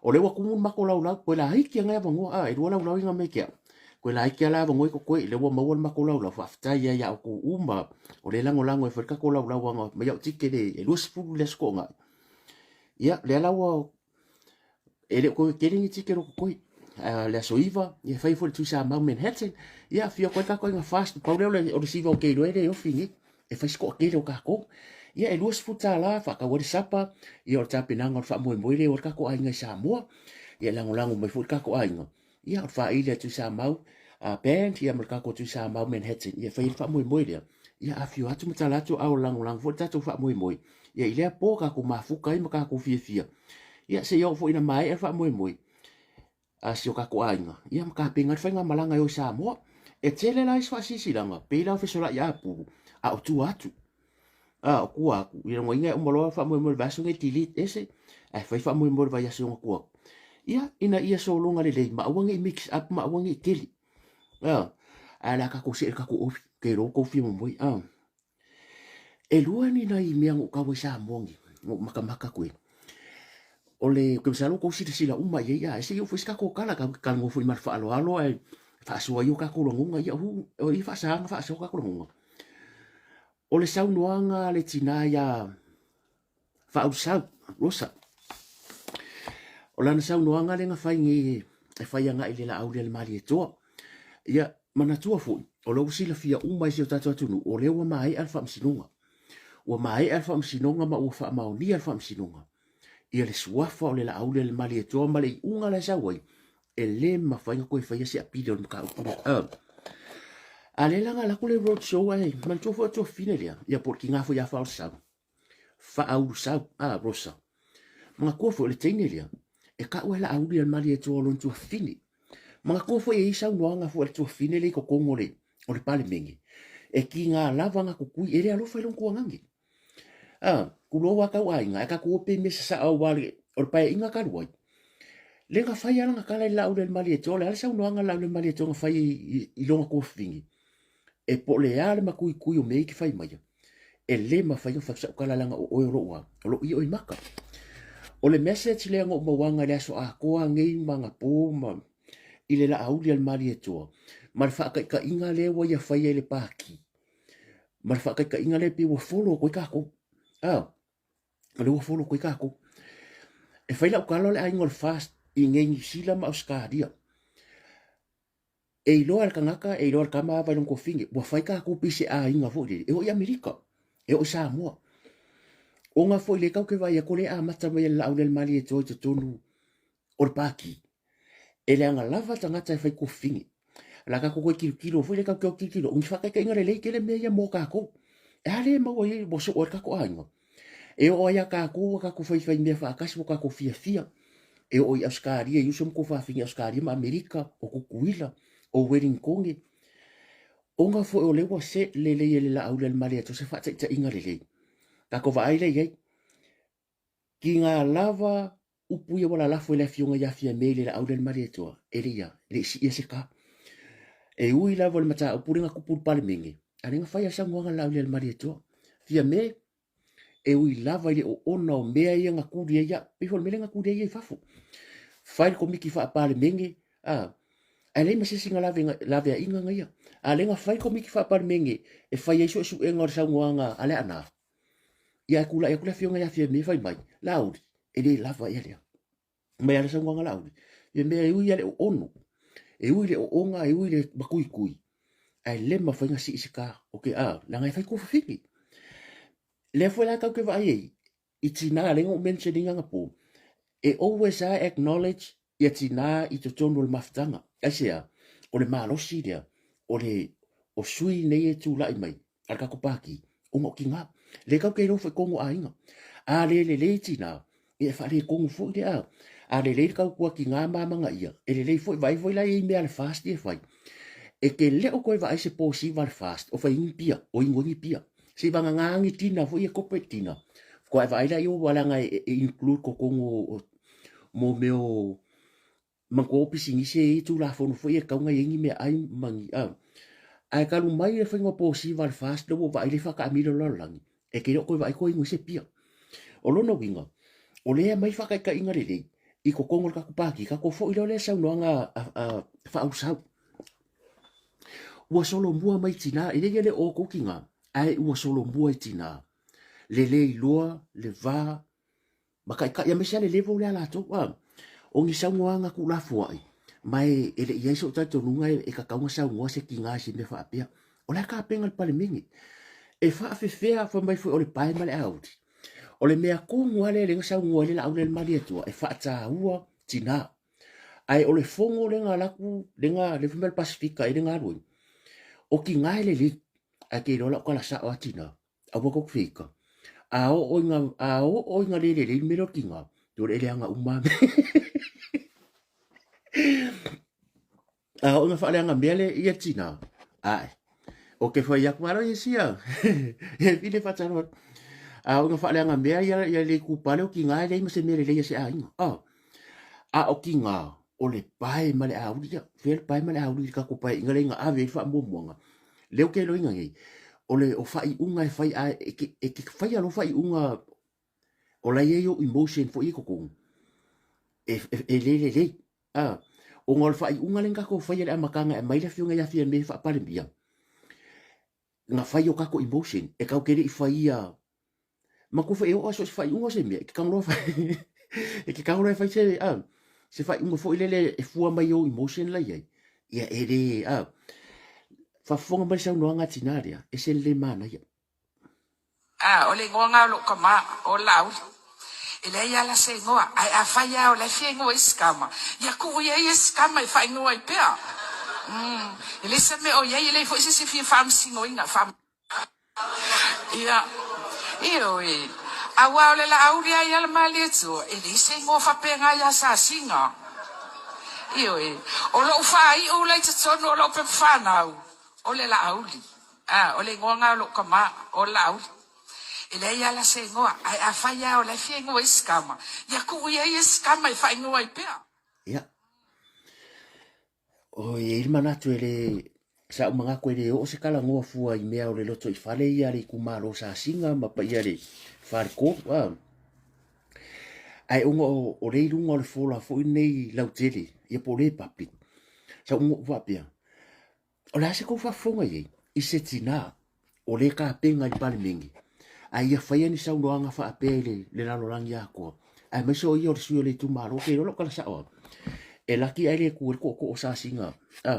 O le ua tumu le matou laulau koe laiti anga e avanoa a e lua laulau inga me ke au. Koe laiti ala avanoa i kokoe le ua maua le matou laulau faafetai ai ia outou uma o le lagolago e fai le tatou laulau anga mai au tike le e 20 le aso toonai. Ia lea la ua E le o toe tele ni tike loko koi. Uh, le aso iva, ia fai foi le tui Samoa Manhattan. Ia, afio koe kako inga fast. Pau lea o le siva o ke iloa e le ofi ni. E fai sikoa tele o kako. Ia e $20 faatau ai le sapa, ia o le tapenaga o le faamoemoe lea o le tatou aiga i Samoa. Ia e lagolago mai foi le tatou aiga. Ia o le faaili a Tuisamau uh, band ia ma le tatou Tuisamau Manhattan. Ia fai ai le faamoemoe lea. Ia afio atu ma tala atu ao lagolago foi le tatou faamoemoe. Ia i lea po tatou mafuta ai ma tatou fiafia. Ia se i oo foi ina maea le faamoemoe a si o tatou aiga, ia ma tapena ai le faigamalaga e o i Samoa. E tele la isi faasilasilaga, pei la o fesolai apulu, a o tua atu. A o tua atu, ia logoina e uma loa faamoemoe le vaiaso nei delete ese, ae fai faamoemoe le vaiaso ona tua atu. Ia, ina ia sologa lelei, ma aua ne i mix up ma aua ne i tele. A, ae o le a tatou see i le tatou ori, ke iloa ua tou fia momoe. A. E lua ni nai mea na ou tau ai Samoa nei, na ou matamata atu ai. O le, ou te masalo ua tou silasila uma i ai, a se i oo foi se tatou tala, tatou te talanoa foi ma le faaaloalo ae faasoa ai o tatou lagona, ia hu, o ia faasaga faasoa o tatou lagona. O le saunoaga a le tina iā Faaulusau, Rosa. O lana saunoaga lea na fai nei e fai agai i le Laauli a le Malietoa. Ia, manatua foi, o lea ua silafia uma e si o tatou atunuu, o lea ua maea le faamasinoga. Ua maea le faamasinoga ma ua faamaonia le faamasinoga. Ia le suafa o le Laauli a le Malietoa ma le iuga la e sau ai, e le mafai ona toe faia se apili o le mataupu lea. Uh. A lea la na alu atu le road show ae manatua foi o tuafafine lea, ia po o le tiga foi ia Faaulusau. Faaulusau, a Rosa. Manatua foi o le teine lea, e tau e Laauli a le Malietoa o lona tuafafine. Manatua foi e i ai saunoaga foi a le tuafafine lea i totonu o le, o le Palemene, e tiga lava na tutui, e le alofa i lona tuagage. A, tulou a tau aiga, ae tatou o pea i mea sasaa aua le, o le paeaiga talu ai. Le na fai lava lana tala i le Laauli a le Malietoa, o le a le saunoaga a le Laauli a le Malietoa na fai i, i lona tuafafine? E po o le a le matuitui o mea ia e te fai maia, e le mafai ona fai sau tala leaga o oe o lou a, o lou io i maka. O le message lea na ou mauaga i le aso atoa nei ma anapo ma i le Laauli a le Malietoa ma le faataitaiga lea ua ia faia i le Pati ma le faataitaiga lea pei ua follow atu ai tatou. Ah, o lea ua follow atu ai tatou. E fai lau tala o le aiga o le FAST i nei Niu Sila ma Ausetalia. E iloa e le tagata, e iloa e le tama ava i lona tuafafine, ua fai tatou pei se aiga foi lele, e oo i Amerika, e oo i Samoa. Ona foi lea tatou te vaai atu o lea e amata mai e le Laauli a le Malietoa i totonu o le Pati. E leaga lava tagata e fai tuafafine. O le a tatou toe tilotilo foi lea tatou te o tilotilo, o ni faataitaiga lelei tele mea ia mo tatou. E a lea e maua ai ua soo ai le tatou aiga. E oo ai ia tatou ua tatou faifai mea faatasi ua tatou fiafia. E oo i Ausetalia i uso ma tuafafine i Ausetalia ma Amerika, o Tutuila, o Ueligitone. Ona foi o lea ua set lelei e le Laauli a le Malietoa se faataitaiga lelei. Tatou vaai lea i ai. Tiga lava upu ia ua lalafo e le Afioga ia Fiame i le Laauli a le Malietoa, e le ia, e le i siia se ka. E ui lava o le mataupu lea na tupu i le Palemene, a lea na fai lava le saunoaga a le Laauli a le Malietoa. Fiame, e ui lava i le oona o mea ia na tuli ai au, pei foi o le mea lea na tuli ai ia i fafo. Fai le komiti faa-Palemene, a, ae leai ma se isi na laveaiga na ia. A lea na fai le komiti faa-Palemene e fai ai suesuega o le saunoaga a Leaana, ia ae tulai atu le Afioga ia Fiame fai mai, Laauli, e le lava ea lea. Mai a le saunoaga Laauli, ia mea e ui a le oono, e ui le oona, e ui le matuitui, ae le mafai ona sii se ka, o ke a, leaga e fai tuafafine. Lea foi la tau te vaai ai, i tina lea na ou mention ina anapo, e always a acknowledge ia tina i totonu o le mafutaga. Aisea? O le malosi lea, o le o sui nei e tulai mai a le tatou pati, ona o tina. Lea tatou te iloa foi tonu o aiga. A le lelei tina, ia e faaletonu foi lea. A lelei le tautua tina ma amanaia, e lelei foi, vaai foi la i mea a le FAST ia e fai. E te le o toe vaai se posiva a le FAST o fai ai ni pia, o inu ai ni pia. Seivagana ni tina foi ia corporate tina, faatoa e vaai lea ua leaga e include totonu o mo mea o manatua o pisinisi e i ai Tulafono foi e tatau ona i ai ni meaai ma ni a. Ae talu mai le faiga o posiva a le FAST lea ua ou vaai lea e faataamilo i le lalolagi, e te le o toe vaai toe inu ai se pia. O lona uiga, o lea e aumai faataitaiga lelei i totonu o le tatou Pati, tatou foi lea o le saunoaga a Faaulusau. Ua solomua mai tina, e le ia le o tou tina, ae ua solomua i tina le le iloa le va ma taitai aemaise lava le level lea a latou a. O ni saunoaga tuulafoai ma e, e le i ai sou talitonuga e, e tatau ona saunoa se tina i se mea faapea. O le a tapena le Palemene? E faafefea fai mai foi o le pae ma le auli. O le mea tonu lava lea lea na saunoa ai le Laauli a le Malietoa, e faataua tinā. Ae o le fono lea na alu atu, lea na, lea fai mai le Pasefika i le galuega, o tinā e lelei, ae te iloa lau tala sao lava tinā, aua tou te feita. A oo ina, a oo ina le lelei le mea lea o le tinā, o le leaga uma lava mea. A oo ina faaleaga mea le ia tinā, ae, o ke fai atu, malo ia sia, e vile faatalofa atu. A oo ina faaleaga mea ia, ia le itupa lea o tinā e leai ma se mea lelei a se aiga. A, a o tinā, o le pae ma le auli ia. Fea le pae ma le auli i le tatou paeaiga lea na ave ai le faamuamuaga. Lea ou te iloaina nei, o le o faaiuga e fai, a e te, e te faia loa faaiuga o la e i ai ou emotion foi i totonu, e, e, e le lelei. A, ona o le faaiuga lea na tatou faia i le amataga e aumai le afioga ia Fiame faa-Palemia, na fai o tatou emotion, e tatou te le i faia Matua foi e oo a so o se faaiuga o se mea, e te tago loa fai, e te tago loa e fai se, a, se faaiuga foi lele e fua mai i ou emotion la i ai. Ia e le, a, faafofoga mai le saunoaga a tinā lea, ese le le manaia. A, o le igoa na o lou tama, o Laauli. E leai lava la se igoa, ae afai lava o la e fia igoa i isi tama, ia tuu ia ia isi tama e faaigoa ai pea. Umm, e leai se mea o i ai, e leai foi se isi e fia faamasinoina, faa. Ia, ioe, aua o le Laauli lava ia le Malietoa, e leai se igoa faapena ia Sasiga. Ioe, o lou faaiu la i totonu o lou pepa fanau, o le Laauli. A, o le igoa lena o lou tama, o le Laauli. E leai lava la se igoa, ae afai lava o la e fia igoa i isi tama, ia tuu ia ia isi tama e faaigoa ai pea. Ia, o i ai le manatu e le, sa ou manatu e le oo se talanoa fua i mea o le lotoifale ia a le itumalo o Sasiga ma paia le faletolu. A. Ae ona o, o lea i luga o le fola foi lenei lautele, ia po o le public, sa ou faapea, O le a se tou faafofoga i ai i se tinā o lē tapena i le Palemene a ia faia ni saunoaga faapea i le, le lalolagi atoa, aemaise o ia o le sui o le itumalo, ke iloa lau tala sao au, e laki ae le tu ai le tootoo o Sasiga, a,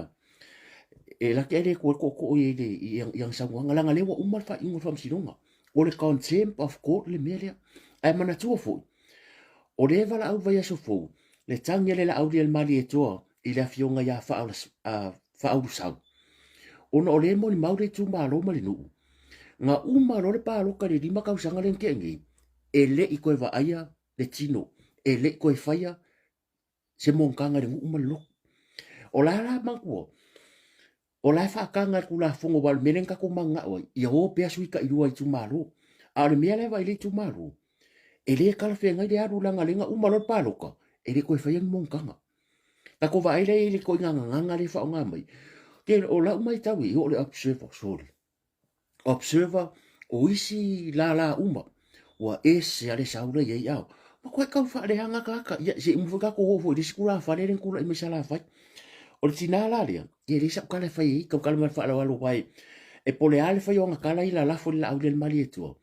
e laki ae le tu ai le tootoo i, i, i, i ana saunoaga, leaga lea ua uma le faaiuga o le faamasinoga. O le contempt of court le mea lea. Ae manatua foi, o lea e valaau vaiaso fou, le tagi a le Laauli a le Malietoa i le afioga ia Faaulusau, ona o lea e molimau le itumalo ma le nuu, na uma loa le palota i le 5 tausaga lea na tea nei, e le i toe vaaia le tino, e le i toe faia se monotaga i le nuu ma le lotu. O la la manatua, O la e faataga e le Tulafono aua o le mea lea na tatou mananao ai, ia o pea sui tailua i itumalo. A o le mea la e vaai i le itumalo, e le talafeagai le alu leaga lea na uma loa le palota, e le toe faia ni monotaga. Tatou vaai la i le ituaiga gagana lea e faaaoga mai. O lau matau i ai, o le observer, sorry, observer o isi lala uma ua ese a le sau la i ai ao matua tau faaleaga tagata ia se i uma foi tatou oo foi i le isi tulafale lea na tulai mai Salafai o le tinā la lea ia e leai sau tala e fai ai tau tala mai le faaaloalo aua e po o le a le fai o ana tala ia lalafo i le laau lea i le Malietoa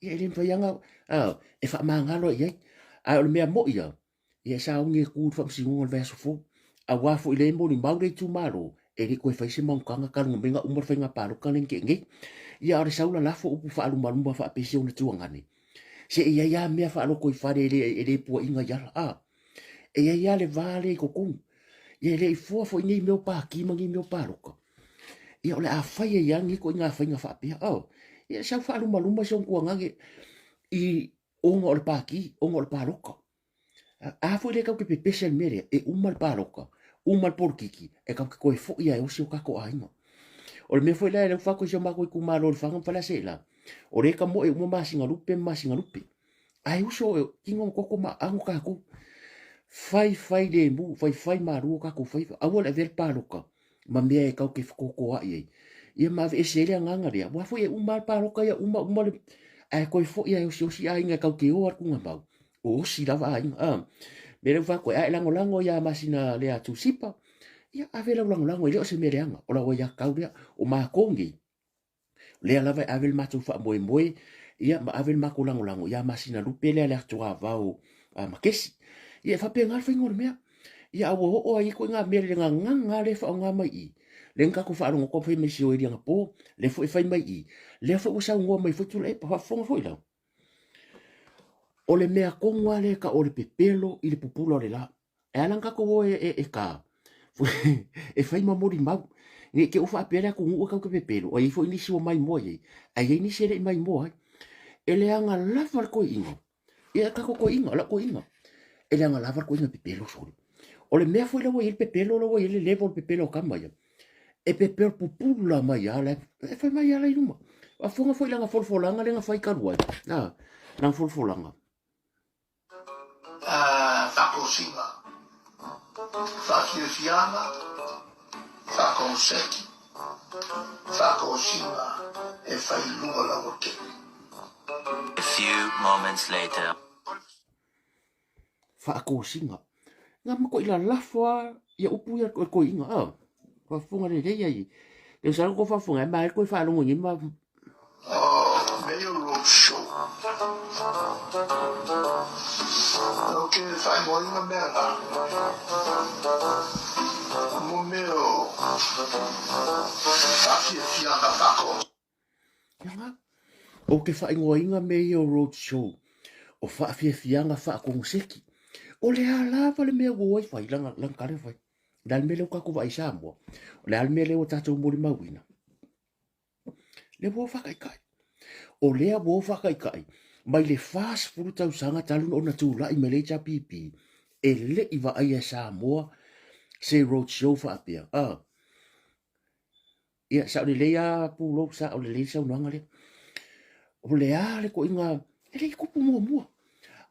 ia e le mafai lava ona e faamagalo ai i ai ae o le mea moi lava Ia e sauni e tu i le faamasinoga o le vaiaso fou. Aua foi lea e molimau le itumalo, e le i toe fai se mautaga talu ona mea na uma le faiga palota lea na tea nei. Ia a o le sau lalafo upu faalumaluma faapea si ona tuagane, se e i ai lava mea faalotoifale e le, e le puaina i ala, a. E i ai lava le va lea i totonu. Ia e le i fua foi nei mea o pati ma nei mea o palota. Ia o le a fai ai lava nei ituaiga faiga faapea, a. Ia sau faalumaluma si ona tuagane i ona o le pati, ona o le palota. A foi lea tatou te pepese i le mea lea, e uma le palota, uma le polokiki, e tatou te toe foi lava e osi o tatou aiga. O le mea foi lea, lea ua fai atu i si o matou itumalo i Lefaga ma Faleaseela, o lea e tamoe uma masina lupe ma masina lupe. Ae uso, e tino na toto ma aano tatou. Fai fai lemu, fai fai malu o tatou faiva. Aua le avea le palota ma mea e tatou te fetotoai ai. Ia ma aveese ai le agaga lea, aua foi e uma lava le palota ia, uma uma le... ae toe foi lava e osiosi aiga e tatou te o lava le tuugamau, o osi lava aiga. A, mea lea ua fai atu ai, a e lagolago ia masina lea Tusipa, ia ave lau lagolago, e le o se mea leaga, o lau aiatatau lea. O matou nei, lea lava e ave le matou faamoemoe ia ma ave le matou lagolago ia Masina Lupe lea le atuavao a Makesi. Ia e faapena le faiga o le mea. Ia a ua oo ai ituaiga mea le gagana lea e faaaoga mai i i. Lea na tatou faalogo atu fai mai si o Eliana po, lea foi fai mai i, lea foi ua saunoa mai foi Tuilaepa, faafofoga foi la. O le mea tonu lava lea e tau o le pepelo i le pupula o le la. E ala ona tatou o e, e, e ka, e fai ma molimau. Ne i te i ua faapea le atunuu e tatou te pepelo, a i ai foi nisi ua maimoa i ai, ae i ai nisi e le i maimoa ai. E leaga lava le toeaina, ia tatou toeaina, lau toeaina, e leaga lava le toeaina pepelo sole. O le mea foi lea ua i ai le pepelo lea ua i ai le level o le pepelo a tama ia, e pepelo pupula mai lava, e fai mai lava la i luma. Faafofoga foi i lana folafolaga lea na fai talu ai, a, lana folafolaga. Faatosina, faafiafiaga, faakonseti, faatosina e fai lua lauatele. A few moments later. Faatosina. Na matuai lalafo lava ia upu ia o le toeaina, a. Faafofoga lelei ai. Lea sa tou faafofoga ai, ma ai toe faalogo nei ma Mayor Road Show. Ou te faaigoaina mea na, mo mea o faafiafiaga faako. Ia, ou te faaigoaina mea ia o road show, o faafiafiaga faakonoseki. O le a lava le mea ua o ai fai, lana, lana tala e fai. O le a le mea lea ua tatou vaai i Samoa? O le a le mea lea ua tatou molimauina? Lea ua o faataitai. O lea ua o faataitai mai le 40 tausaga talu ona tulai mai le HRPP, e le i vaaia e Samoa se road show faapea. Ah. Ia, sao lelei a pulou, sao lelei saunoaga lea. O le a le koiga, e le i kupu muamua.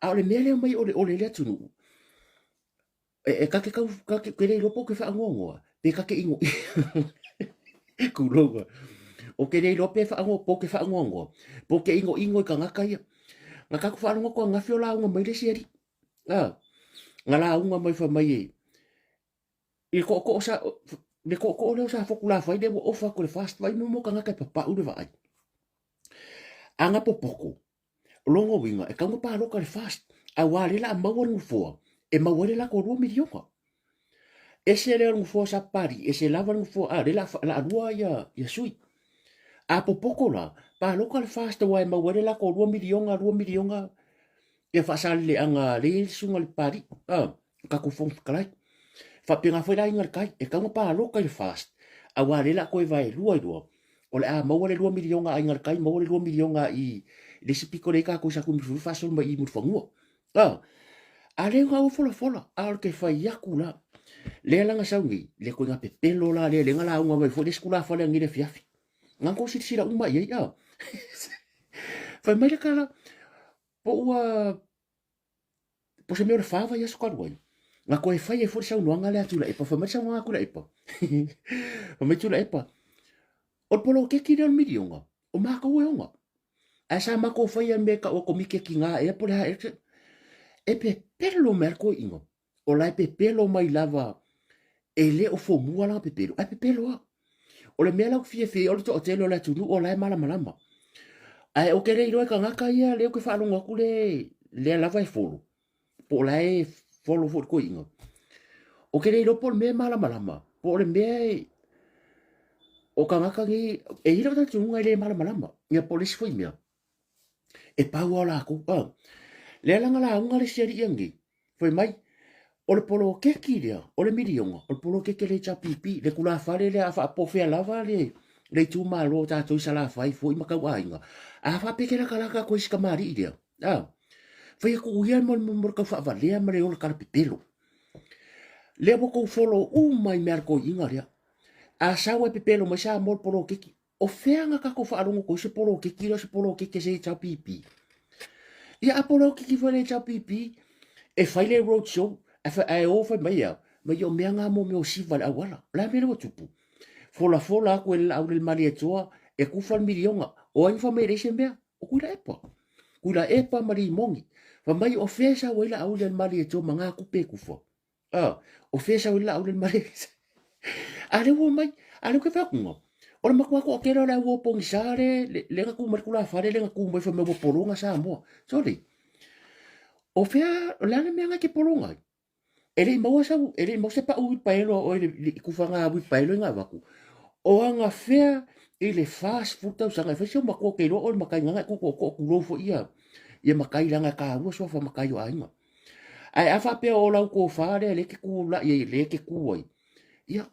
A o le mea lea mai o le ole le atunuu, e, e kake kau, kake, ke le iloa po ke whaangoangoa, pe kake ingo, kuloua. O ke le iloa pe whaangoa, po ke whaangoangoa, po ke ingo ingo i kangaka ia. Nga kaku whaalongo koa ngawhi o launga mai le siari. Ah, nga launga mai wha mai e. I le koʻokoʻo sa, le koʻokoʻo lea o sa foku la whai le ua ofa aku le fast vai mo mo kangaka e papau le vaai. Anga popoko, Longa uiga, e kau pāloka le fast, auā le la maua le nofoa, e maua ai le lako lua miliona. Ese lea o le nofoa sa Papalii, ese lava le nofoa, a lea la a lua ia, ia sui. A popoko la, pāloka le fast auā e maua ai le lako lua miliona, lua miliona, ia faasaleleaga lea i ai le susuga i le Papalii, a. Tatou Fofoga Fetalai. Faapena foi la aiga i le tai, e tatau ona palota i le FAST, aua lea la toe vaelua i lua, o le a maua le 2 miliona a aiga i le tai, maua le 2 miliona i le isi pito lea i tatou i Satuimafanua faasolo mai i Mulifanua. A, a lea na folafola, a o le ke fai atu la, lea la na sau nei, le koiga pepelo la lea, lea na lauga mai foi le isi tulafale anei le afiafi. Na tou silasila uma i ai, a. Fai mai le tala, po ua Po se mea o le fa vaiaso talu ai, na toe fai ai foi le saunoaga lea a Tuilaepa. Fai mai le saunoaga a Tuilaepa, fai mai Tuilaepa, o le poloketi lea o le miliona, o matou e ona. Ae sa matou faia le mea e tau o komiti a tina ea po o le a ea. E pepelo mai lava le toeaina. O la e pepelo mai lava e le o fomua lana pepelo, ae pepelo lava. O le mea la ou te fiafia ai o le toatele o le atunuu o la e malamalama. Ae ou te le iloa e tagata ia lea ou te faalogo atu le lea lava e folo, po o la e folo foi i le toeaina. Ou te le iloa po o le mea e malamalama, po o le mea e o tagata nei, e i ai lou talitonuga e le malamalama, ia po o le isi foi mea. E pau lava o lakou. A, lea la na lauga le isi alii anei, fai mai, o le poloketi lea, o le miliona, o le poloketi a le HRPP, le tulafale lea a faapofea lava le, le itumalo o tatou i Salafai foi ma tauaiga. A faapea ke latalata atu ai si tamalii lea, a, fai atu ia mo, mo, mo le tau faavalea ma le ola talapepelo. Lea ua tou folo uma i mea a le toeaina lea. A sau e pepelo mai Samoa le poloketi, O fea na tatou faalogo atu ai se poloketi lea o se poloketi a se HRPP? Ia a poloketi foi le HRPP e fai le road show ae o fai mai a mai o mea na mo mea o siva le auala. O le a mea lea ua tupu? Folafola atu e le Laauli le Malietoa e kufa le miliona. O ai na fai mai e leai se mea? O Tuilaepa. Tuilaepa ma Limoni. Fai mai o fea e sau ai Laauli a le Malietoa ma na tupe e kufa? Ah, o fea sau ai Laauli le Malietoa? A lea ua omai, a lea ou te fai atu na, o le matua toatele o le au o pogisa le, le, le na tu mai le tulafale le na tu mai fai mai ua pologa Samoa. Sorry. O fea, o le a le mea na e te pologa ai? E le i maua sau, e le i maua se pau uilipaelo a oe i le, i kufaga uilipaelo i na avatu. O agafea i le 40 tausaga e fai si ou matua ke iloa oe le makai gagae tutootoo tulou foi ia ia makai leaga e taua suafa makai o aiga. Ae a faapea o lau tofa lea lea e te tulai ai lea e te tu ai, ia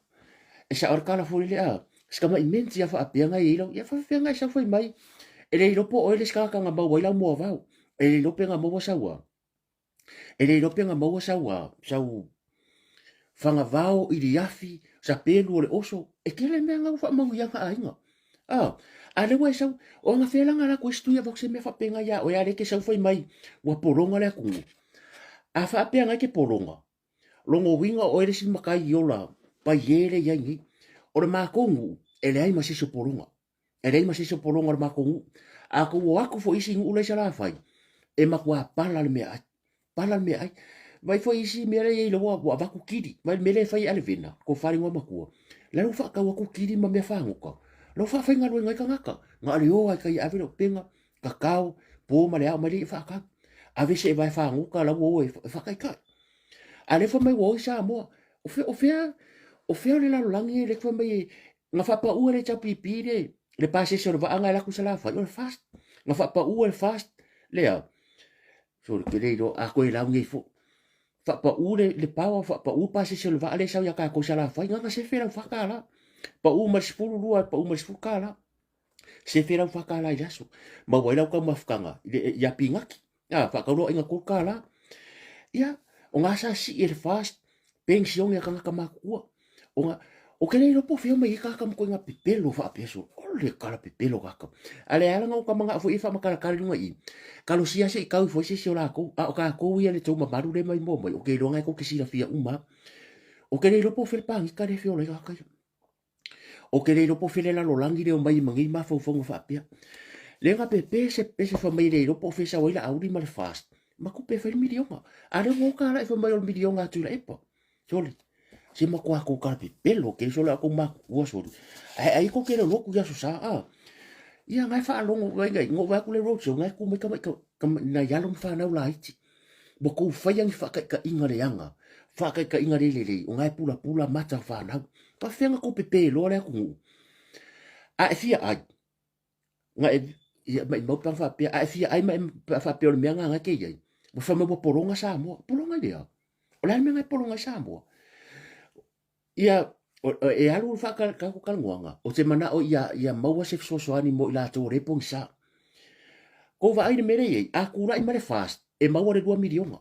e sao le tala foi lele a, si tamai menti a faapea na e i ai lau, ia faapefea na e sau fai mai e le iloa po o oe le isi tagata na maua ai lau moavao, e le iloa pe na maua sau a. E le iloa pe na maua sau a, sau fagavao, iliafi, sa pelu o le oso, e tele mea na ua faamanuiaga aiga. A, a lea ua e sau, o agafea la na alu atu ai si Tuiava se mea faapena ia oe, a lea e te sau fai mai ua pologa le atunuu. A faapea na e te pologa, lona uiga o oe le isi matai i ola paie lea i ai nei. O le matou nuu, e leai ma se isi o pologa. E leai ma se isi o pologa o le matou nuu. A tou o atu foi i isi nuu la i Salafai, e matua pala le meaai. Pala le meaai. Vaai foi isi mea la e i ai ua avatu kili. Vaai le mea lea e fai e Alevena, tofa le igoamatua. La ua faatau atu kili ma mea fagota. La ua faafaigaluega ai tagata. Na o le o lava i tai e ave le upega, kakao, po ma le ao mai lea i faatau. Ave se vae fagota la ua o e faataitai. A lea fai mai ua o i Samoa. O fea, o fea, o fea o le lalolagi e le fai mai e Na faapaua e le HRPP le, le pasese o le vaa na e alu atu i Salafai, o le FAST. Na faapaua e le FAST lea, sole ke le iloa, a koe lau nei foi. Faapau le, le power, faapau le pasese o le vaa lea e sau ia tatou i Salafai, na na sefe lau $4. Pau mai le 12, pau mai le $10. Sefe lau $4 i le aso. Maua ai lau taumafataga ia pinati. A, faatau loa aiga $3. Ia, o gā sa sii e le FAST, penisione a tagata matutua. O gā, o ke le iloa po o fea mai ai tagata ma koina pepelo faapea solo. O le kala pepelo tagata. A le ala na o ka manao foi e faamatalatala i luga i i. Kalosia se i kau ifo ai se isi o lakou. A o tatou ia le tou mamalu lea mai mua mai, o ke iloa na e tou te silafia uma lava. O ke le iloa po o fea le pagika lea e feola ai tagata ia. O ke le iloa po o fea le lalolagi lea e omai ai ma nei mafaufauga faapea. Le na pepe se pese fai mai e le iloa po o fea e sau ai Laauli ma le FAST ma tupe e fai le miliona. A lea ua o tala fai mai o le miliona a Tuilaepa. Sole, se matua kou kala pepelo ke sole a kou matutua sole. Ae ai ko ke le loku i aso sa a. Ia ngai faalogo ngai ngai ngo vai ku le roadshow ngai ku mai ka nai alo ma whanau laiti. Ua kou whaia ni whakaikainga leaga, whakaikainga le lelei, o ngai pulapula mata o whanau. Ka whenga kou pepe loa le atunuu. A e fia ai, nga e, ia, mai mau panga whapea, a e fia ai mai whapea o le mea ngā ngai ke iai. Ua wha mai ua poronga Samoa. Poronga i lea. O le a le mea ngai poronga i Samoa. Ia, e alu le whakakalongoanga, o te manao ia, ia maua se fesoasoani mo i latou o le pogisa. Kou vaai le mea lea i ai, a kūlaʻi ma le FAST, e maua le 2 miliona.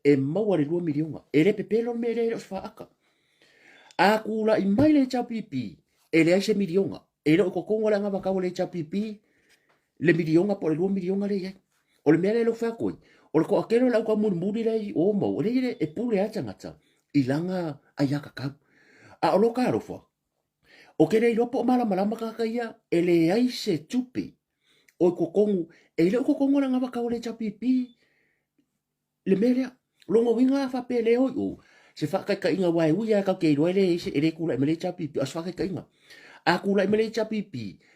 E maua le 2 miliona. E le pepelo le mea lea e le o se faaka. A kūlaʻi mai le HRPP, e leai se miliona. E le o i totonu o le anavatau a le HRPP le miliona po o le 2 miliona lea i ai. O le mea lea e fai atu ai, o le toatele o le au taumulimuli lea i o mau, e leai e pule lava le tagata i lana aiatatau. A o lota alofa, o ke le iloa po o malamalama tagata ia, e leai se tupe o i totonu, e le o i totonu o le anavatau a le HRPP le mea lea. Lona uiga a faapea e le o i o, se faataitaiga aua e ui lava tatou te iloa e leai se, e le tulai mai le HRPP, a o se faataitaiga. A tulai mai le HRPP,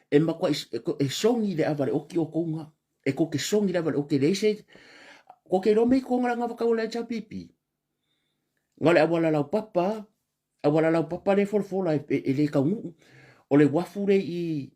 e matuai e sogi le ava i le oti outou na. E tou te sogi le ava i le oti, e leai se, tou te iloa mea i totonu o le anavatau a le HRPP. Na o le auala laupapa, auala laupapa lea e folafola e le taunuu. O le uafu lea i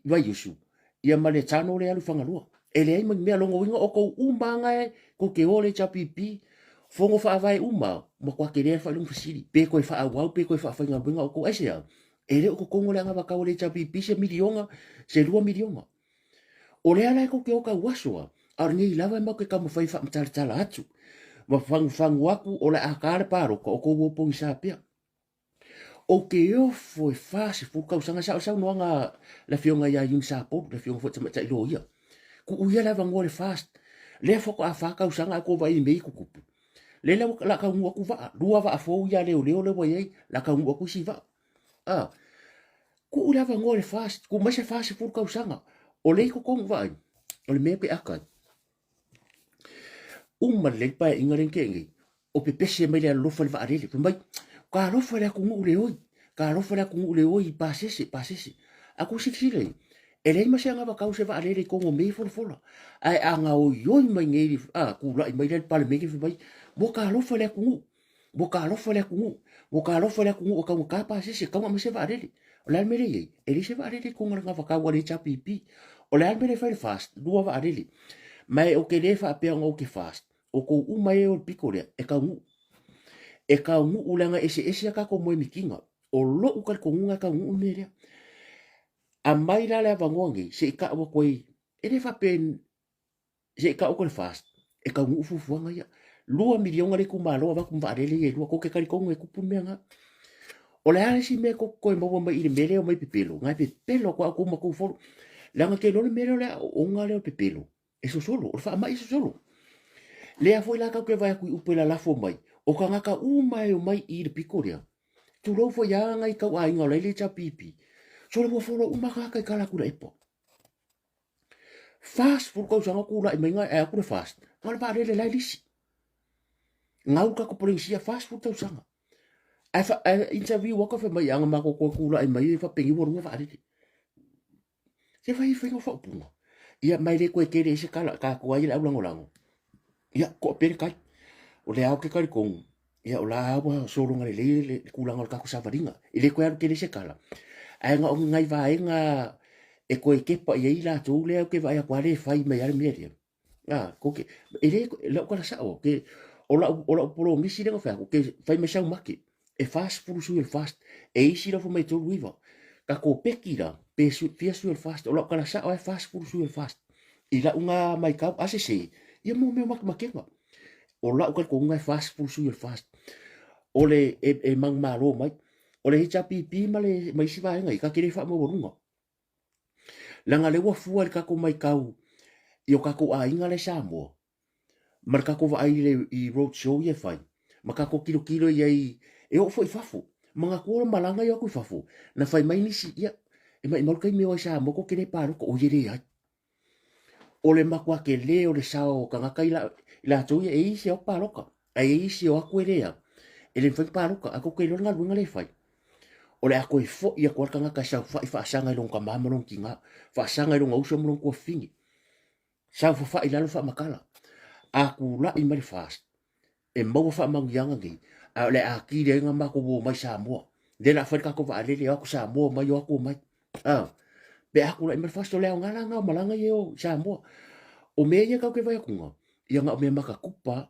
Vaiusu, ia ma le tano lea alu i Fagaloa. E leai ma ni mea, lona uiga o tou uma lava e tou te o i le HRPP, fono faavae uma, matua tele le faailoga fesili, pe toe faaauau pe toe faafaigaluega outou. Aisea? E le o totonu o le anavatau a le HRPP se miliona, se 2 miliona. O lea la e tou te o tauaso a, a o lenei lava e matou te taumafai e faamatalatala atu ma fagufagu atu o le a ta le palota o tou o pogisa pea. Ou te ofo e 40 tausaga, sa o le saunoaga a le afioga ia Iuni Sapolu, le afioga foi tamaitai loia. Kuu ia le avanoa le FAST. Lea faatoa fa tausaga ae ua vaai i mea ia tutupu. Lea la o le a taunuu atu vaa, lua vaa fou ia a leoleo lea ua i ai, o le a taunuu atu isi vaa. A, kuu le avanoa le FAST, tuu mai se 40 tausaga. O lea i totonu vaai, o le mea e aka ai. Uma lelei le paeaiga lea na tea nei, o pepese mai le alolofa i le vaalele, fai mai, talofa i le atunuu le oi, talofa i le atunuu le oi i pasese, pasese. A kou silasila i ai, e leai ma se anavatau se vaalele i totonu o mea ia folafola. Ae a gaoioi mai nei, a, tulai mai lea i le Palemene fai mai, ua talofa i le atunuu, ua talofa i le atunuu. Ua ka alofa i le atunuu e taugata pasese, e tatau ona aumai se vaalele. O le a le mea lea e i ai? E leai se vaalele i totonu o le gavakau a le HRPP. O le a le mea lea e fai e le FAST? Lua vaalele. Ma ou te le faapea ona ou te FAST, outou uma e o le pito lea, e taunuu. E taunuu leaga e eseese a tatou moemitiga. O lou talitonuga e taunuu le mea lea. Aumai la le avanoa nei se i tau atu ai, e le faapea se i tau atu le FAST, e taunuu fuafuaga ia. $2 miliona le itumalo avatu ma vaalele ia e lua, tou te talitonu e tupu le mea lena. O le a le isi mea tou te toe maua mai i le mea lea e omai pepelo, na e pepelo atu lava outou ma tou folo. Leaga ou te iloa le mea lea o le aoaoga lea o le pepelo, e sosolo, o le faamai e sosolo. Lea foi la tatou te vaai atu i upu e lalafo mai, o tagata uma e omai i le pito lea, tulou foi a nai tauaiga o la e le HRPP, solo ua folo uma tagata i tala atu i Laepa. 40 tausaga o tulai mai ae atu le FAST, na o le vaalele la e lisi. Gau le tatou Polenisia 40 tausaga. Ae, fa, ae interview atu fai mai ana matou toe tulai mai e faapeni ua luga vaalele. Se fai faiga o faaupuga. Ia mai le toe tele ai se tala tatou ai le au lagolago. Ia toa pea le tai. O le ao ke talitonu, ia o la ua sologa lelei le tulaga o le tatou savaliga. E le toe alu tele se tala. Ae na o ni nai vaega e toe tepa i ai latou lea ou te vaai atu lava lea e fai mai lava le mea lea. A, ko ke, e le, lau tala sao, ke, o lau, o lau polomisi lea na fai atu, ke fai mai sau make, e 40 sui o le FAST, e isi la fai mai 39. Tatou peki la, pe su, fia sui o le FAST, o lau tala sao e 40 sui o le FAST. I lau ngā maitau, a se se, ia mo mea makemakega. O lau talitonuga e 40 sui o le FAST. O le, e, e manumalo mai. O le HRPP ma le, ma isi vaega i, ka te le faamaualuga. Leaga lea ua fua i le tatou maitau i o tatou aiga la i Samoa ma le tatou vaai i le i road show ia e fai ma tatou tilotilo i ai e oo foi i fafo. Manatua le malaga ia o atu i fafo na fai mai nisi, ia e maimau le taimi e o ai i Samoa tou te le palota, oi e leai. O le matua tele o le sao o tagata i latou ia e i ai isi e o atu palota ae i ai isi e o atu e le au, e le mafai ona palota ae tou te iloa le galuega lea e fai. O le a toe foi atu lava le tagata e saofai faasaga i lona tama ma lona tina, faasaga i lona uso ma lona tuafafine, saofafai i lalo faamatala. A tulai mai le FAST, e maua faamanuiaga nei, ae o le a atili ai ona matou o mai Samoa. Lea o le a fai le tatou vaalele, o atu Samoa omai, o atu omai. A, pe a tulai mai le FAST, o le aoga la lena o malaga ia e o i Samoa. O mea ia tatou te vaai atu, ia na o mea matakupa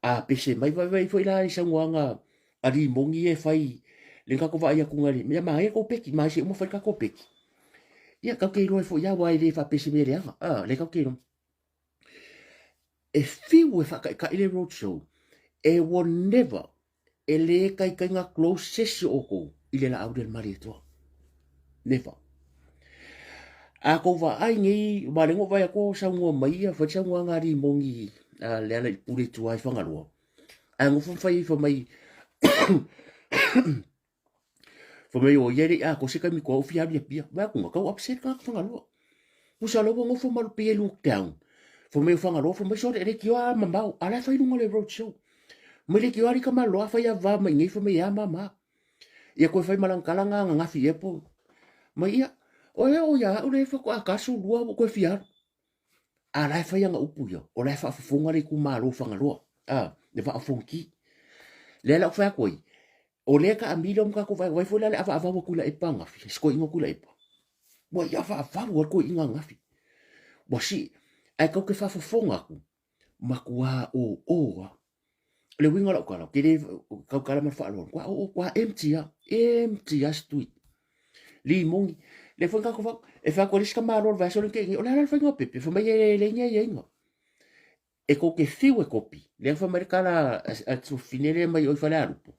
A pese mai vaivai foi la i saunoaga a Limoni ia e fai le tatou vaai atu i mea manaia kou peki ma se uma fai tatou peki. Ia tatou te iloa ai foi ia aua e le faapese mea leaga. A le tatou te iloa. E fiu e faataitai le road show e will never e le taitai na close se isi o outou i le laau lea le Malietoa. Never. A tou vaai nei, ma le vaai atu o saunoa mai ia, fai saunoaga a Limoni a Lealailepule i tua i Fagaloa. Ae nofo ma fai ai fai mai fai mai o ia e le i atoa se taimi toa o fia alu i Apia. Vaai atu, tau upset tagata Fagaloa. Pusa loa ua nofo ma pei e look down. Fai mai o Fagaloa, fai mai sole e leitioa a mamao, a la e fai luga o le road show. Mai leitioa alii tamaloa fai a va mai nei fai mai e a mama. Ia koe fai ma lana tala na ananafi ea po. Mai ia, o ea o ia au le faatoa tasu lua ua koe fia alu. A la e fai ana upu ia, o la e faafofoga le itumalo o Fagaloa, a, le Vaa o Fonoti. Lea la ou fai atu ai, o lea taamilo ma tatou vaai, vai foi la le avaavau atu i Laepa ananafi, si toeaina atu i Laepa. Ua i avaavau a le toeaina ananafi. Ua si, ae tatou te faafofoga atu, matua oo lava. O le uiga o lau tala, ou te le tautala ma le faaaloalo, matua oo, matua empty lava, empty lava se tui. Limoni, lea foi na tatou fai, e fai atu e le isi tamaloa o le vaiaso lea na tea nei, o le a la le faiga o pepe? Fai mai e leai ni aiaiga. E tou te fiu e kopi, lea na fai mai le tala a le tuafafine lea mai o i Falealupo.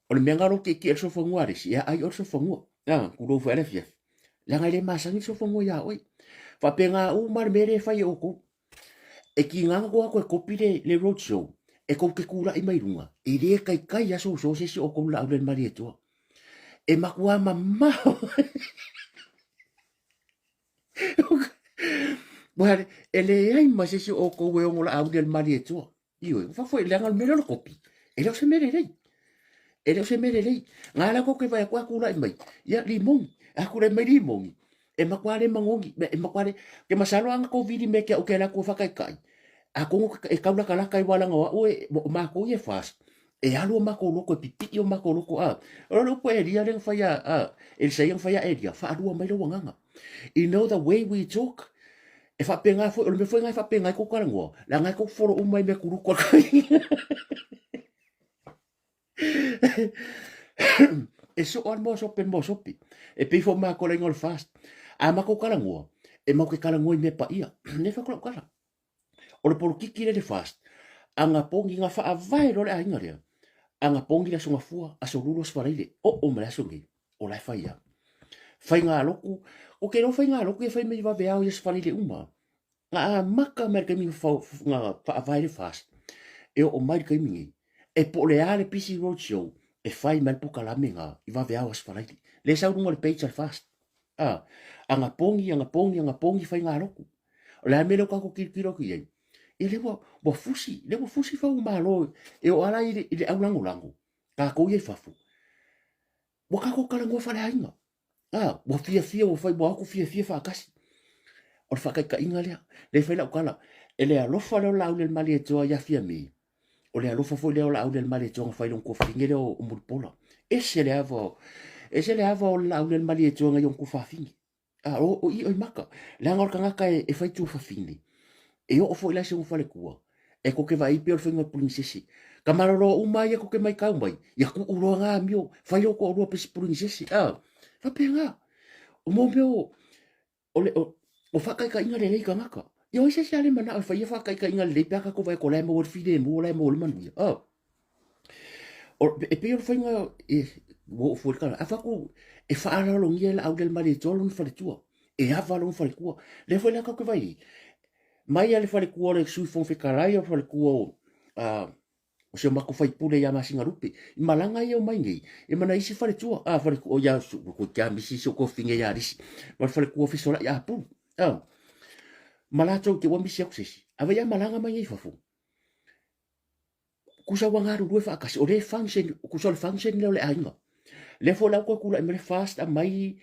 O le mea lena o lou tietie i le sofanua a le isi, e aai oe le sofanua. A, tulou foi a le afiafi. Leaga e le masani le sofanua iā oe. Faapena uma le mea lea e fai e outou. E tiga ona tou o atu e kopi le, le road show, e tou te tulai mai luga, e le taitai lava soso se isi o outou i le laau lea i le Malietoa. E matua mamao. E leai ma se isi o outou e ono laau i le Malietoa. Ioe, ua faafoi leaga o le mea lea o le kopi, e le o se mea lelei. E le o se mea lelei. Nga la kou ke vaai atu a tulai mai, ia limoni, a tulai mai limoni, e matua le magogi, e matua le, ke masalo a na kou vili me ke au ke ala atu e whakaikai, a kongo e kaulakalaka i walanga o au e, o mākou i e FAST. E alu o makou loko e pipii o makou loko a. O le upu a Elia lea na fai a, a Elisaia na fai a Elia, faalua mai lou agaga. You know the way we talk, e faapena foi, o le mea foi na e faapena ai kou talanoa, leaga e kou folo uma i mea kuluku a E soo a le moa sope le moa sope. E pei foi makou le aiga o le fast. A makou talanoa, e matou te talanoa i mea paia. Lea e fai atu lau tala. O le polokiki lea le FAST, a pogi na faavae loa le aiga lea, a pogi le Aso Gafua, Aso Lulu, Aso Faraile, oo mai le aso nei, o la e fai lava. Faigalotu, ou te iloa faigalotu ia fai mai vaveao i Aso Faraile uma. Na amata mai le taimi na faavae le FAST, e oo mai le taimi nei, e po o le a le busy road show, e fai mai le polokalame na i vaveao Aso Faraile. Lea e sau i luga o le page a le FAST. A, aga pogi, aga pogi, aga pogi faigalotu. O le a le mea lea ua tatou tilotilo atu i ai? Ia lea ua, ua fusi, lea ua fusi fau malo e oo ala i le, i le aulagolago, tatou ia i fafo. Ua tatou talanoa faaleaiga. A, ua fiafia, ua fai, ua o atu fiafia faatasi. O le faataitaiga lea. Lea e fai lau tala, e le alofa lea o Laauli-a-le-Malietoa ia Fiame, o le alofa foi lea o Laauli-a-le-Malietoa na fai i lona tuafafine lea o Mulipola. Ese le ava, ese le ava o Laauli-a-le-Malietoa na i ona tuafafine. A, o, o i o i maka. Leaga o le tagata e, e fai tuafafine, e oo foi la i se faletua, e tou te vaai pei o le faiga o le pulinisese. Ka malolo uma ia tou te maitau mai, ia tuu loa na amio, fai lou toalua pei se pulinisese. A, faapena. O mo mea o, o, le, o, o faataitaiga lelei tagata. Ia o ai se isi a le manao e fai ia faataitaiga lelei pe a tatou vaai atu o la e maua le filemu, o la e maua le manuia. A, o, e pei o le faiga e, ua oo fua i le tala, a fai atu e faaaloalogia e Laauli-a-le-Malietoa lona faletua, e ava lona faletua. Lea foi la tatou te vaai ai, mai lava le faletua o le Sui Fofoga Fetalai, o le faletua o, uh, o si o matou faipule ia Masinalupe, i malaga ia o mai nei, e mana isi faletua, a faletua, ia, ko te misi si o kofinge ia lisi, ma le faletua fesolai a pulu, a, ma latou te ua misi aku se isi, a vai a malaga mai nei fafo, kusa ua galulue faatasi, o le function, kusa o le function lea o le aiga. Lea foi la ua toe tulai mai le fast aumai,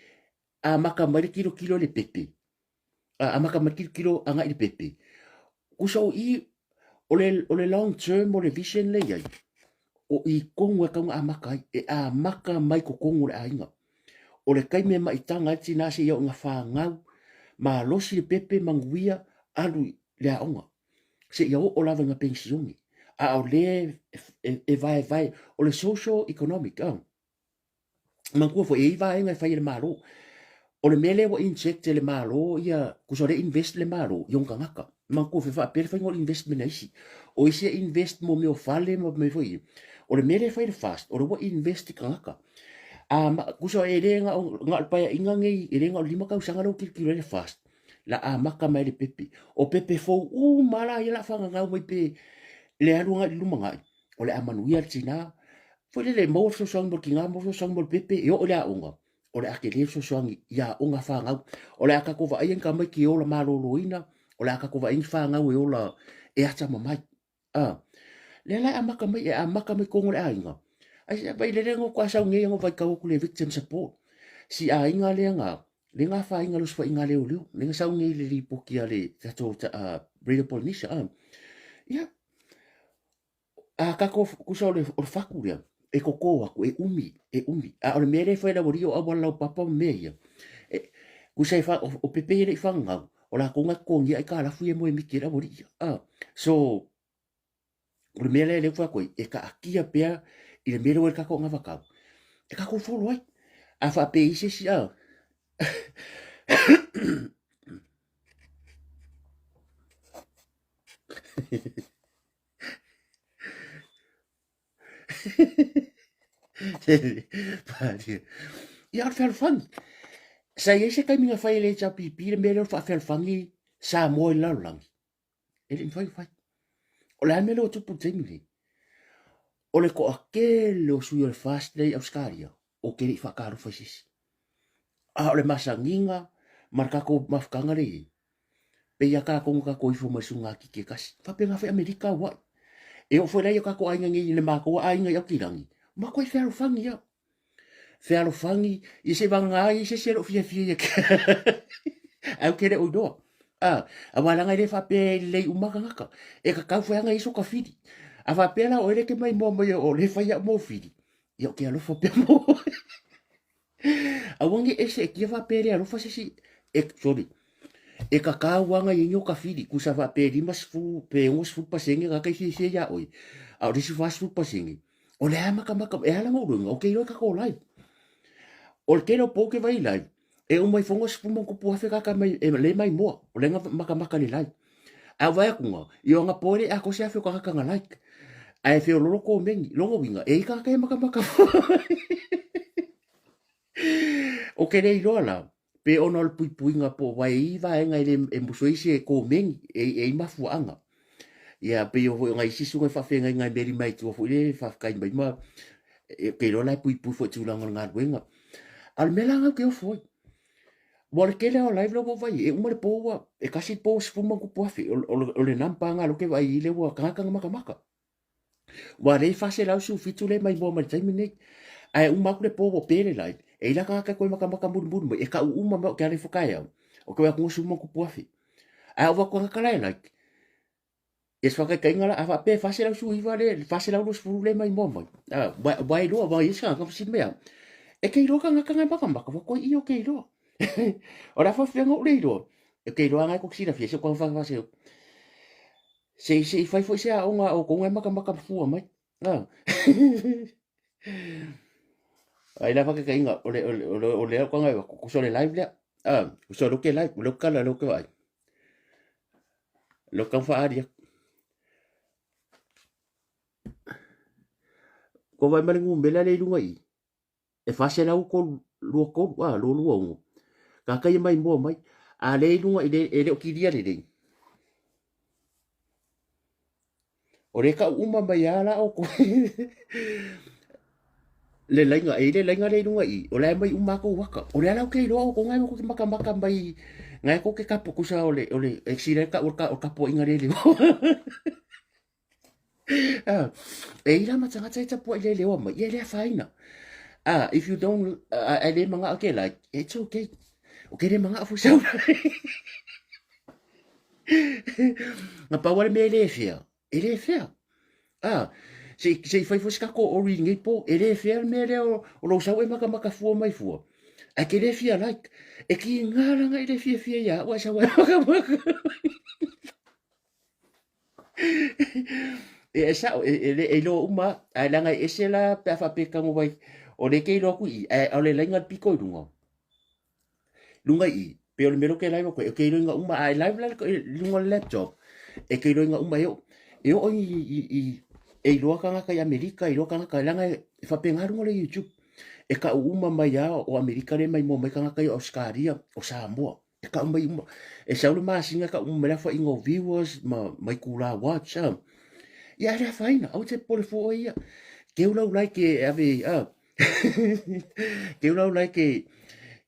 amata mai le tilotilo i le pepe, amata mai le tilotilo agai i le pepe. Kusa o i, o le, o le long term o le vision lea i ai, o i tonu e tatau ona amata ai, e amata mai totonu o le aiga. O le taimi e maitaga ai le tina seia oo ina fanau, malosi le pepe, manuia, alu i le aoga. Seia oo lava ina penisione. A o lea e vaevae, o le social economic, oh. Manatua foi, e i ai vaega e fai e le Malo. O le mea lea ua inject e le Malo ia, tusa o lea e invest le Malo i ona tagata. Manatua foi, faapea le faiga o le investment a isi. O isi e invest mo mea o fale ma mea foi ia. O le mea lea e fai e le FAST, o lea ua invest i tagata. A, ma, tusa e le na o, na o le paeaiga nei, e le na o le 5 tausaga lea ua tilotilo ai le FAST, la amata mai le pepe. O pepe fou uma la ia la whangangau mai pe le alu agai i le lumanai. O le a manuia le tina. Foi lele, maua le fesoasoani mo le tina, maua le fesoasoani mo le pepe, e oo i le aoga, o le a tele le fesoasoani i aoga fanau. O le a tatou vaaia ni tamaiti e ola maloloina, o le a tatou vaaia ni fanau e ola e atamamai. A, lea la e amata mai, e amata mai totonu o le aiga. Ai se vai lele no kwa sau nei no vaitau atu le victim support. Si aiga lea na, le na afaina le osofaiga a leoleo, le na sau nei le lipoti a le tatou Radio Polynesia. A, ia, a tatou kusa o le, o le fatu lea, e koko atu, e umi, e umi. A o le mea lea e fai e le aualii o auala laupapa ma mea ia, e, kusa e fa, o, o pepe ia e le i fagagau, o latou na totogia aitalafu ia e moemiti ai le aualii ia. A, so, o le mea lea lea ua fai atu ai, e taatia pea i le mea lea ua i le tatou anavatau, e tatou follow ai. A faapea e i ai se isi, a, Ia, o le fealofani. Sa i ai se taimi na fai e le HRPP le mea lea o le faafealofani Samoa i le lalolagi. E le i mafai ona fai. O le a le mea lea ua tupu i le taimi lenei? O le toatele o sui o le FAST lea i Ausetalia, ou te le i faatalofa i se isi. A o le masaniga ma le tatou mafutaga lea e i ai, pei lava tatou na tatou ifo mai suga titi e tasi. Faapena foi Amerika auai. E oo foi la i o tatou aiga nei i le matou aiga i Aukilani, matuai fealofani lava. Fealofani, ia se i vagana ai se isi e le o fiafia ia ae ou te le o iloa. Ah, aua leaga e le faapea e lelei uma tagata. E tatau foi lava ona i ai so tafili. A faapea la oe le ke maimoa mai o le fai au mau fili, ia o ke alofa pea mo oe. Aua ne ese e kia faapea le alofa se isi, e, sorry, e kakau anga i o ka fili, kusa faapea 50 pe 60% ka kai fiafia ia oe, a o le isi 40%, o le a makamaka, e ala ngou luenga, o ke iloa ka ko live. O le tele o pou ke vai live, e uma i fongo sipu mo kupu afe kaka mai, e le mai moa, o le nga makamaka le live. A vai akunga, i o nga poe le a ko se afe o kaka nga like. A e feololo ko mengi, longo winga, e i kaka e makamaka. O ke le iloa la, pe ona o le puipuiga po o wai i vaega e le e musu ai se komeni e, e i mafuaaga. Ia pei o foi o ngai isi susuga e faafeagaiga e meli mai tua foi le faafetai mai ma e, ke iloa la e puipui foi i tulaga o le galuega. A o le mea la gau ke ofo ai. Ua o le tele o live la ua vai e uma le po ua e kasi le po 10 ma kupu afe o, o, o le number nga lo ke vai i le ua kanga kanga makamaka. Ua lei 417 le maimoa mai le taimi nei. Ae uma atu le po ua pe le live. E i la tagata e koe makamaka mulimuli mai, e kau uma mai o ke ale whakaeau. O ke wea kungosi uma kupu afi. Ae o wako tagata la e like. E se whakaikainga la, a wha pe 419 le, 420 le maimoa mai. A, wa e loa, wa i se kanga mea. E kei loa kanga kanga makamaka, wa koe i o kei loa. O la whawhianga o le iloa. E kei loa ngai koki sila fia se kwa whawhia se. Se se i fai foi se aoga a oukou ngai makamaka fua mai. Ah. Ai la whakakainga o le o le o le o le o ngai ku so le live lea. Ah, ku so lo ke live, lo kala lo ke vai. Lo ka wha aria. Ko vai male ngumela le i lunga i. E 433, a, 26. Ka kai mai mua mai, a le i lunga i le, e le o kilia lelei. O le kau uma mai a la o koe. le lainga, e le lainga le i lunga i, o le mai uma ko waka. O le ala o ke iloa o ko ngai ko ke makamaka mai, ngai ko ke kapo kusa o le, o le, e sila ka o ka o kapo inga le le. Ah, e ira ma tangata e tapua i le lewa mai, ia lea whaina. Ah, if you don't, uh, e le manga okay, like, it's okay. O ke le manga afu sau. Nga paua le mea e le whia. E le whia. Ah, se, se i whai fo se kako o ri ngei po, e le whia le mea lea o, o lou sau e maka maka fua mai fua. Ai ke le whia like, e ki ngā ranga i le whia whia ia, ua sau e maka maka. E e sa'o e e le e iloa uma ae leaga e ese la pe a faapea e tago mai o lea e te iloa atu i i ae o le laina le pito i luga luga i i pei o le mea lea ou te live atu ai ou te iloa uma a e live la i luga o le laptop e te iloa uma e oo e oo i i i e iloa tagata i Amerika e iloa tagata leaga e faapena luga o le YouTube e kau uma mai lava o Amerika lea e maimoa mai tagata ia o Ausetalia o Samoa. E kau mai uma, e sau le masina e kau uma mai le afaina o viewers ma ma itulā watch a. Ia e le afaina, aua te popole fua oe ia. Keu lau like e ave a. Keu lau like e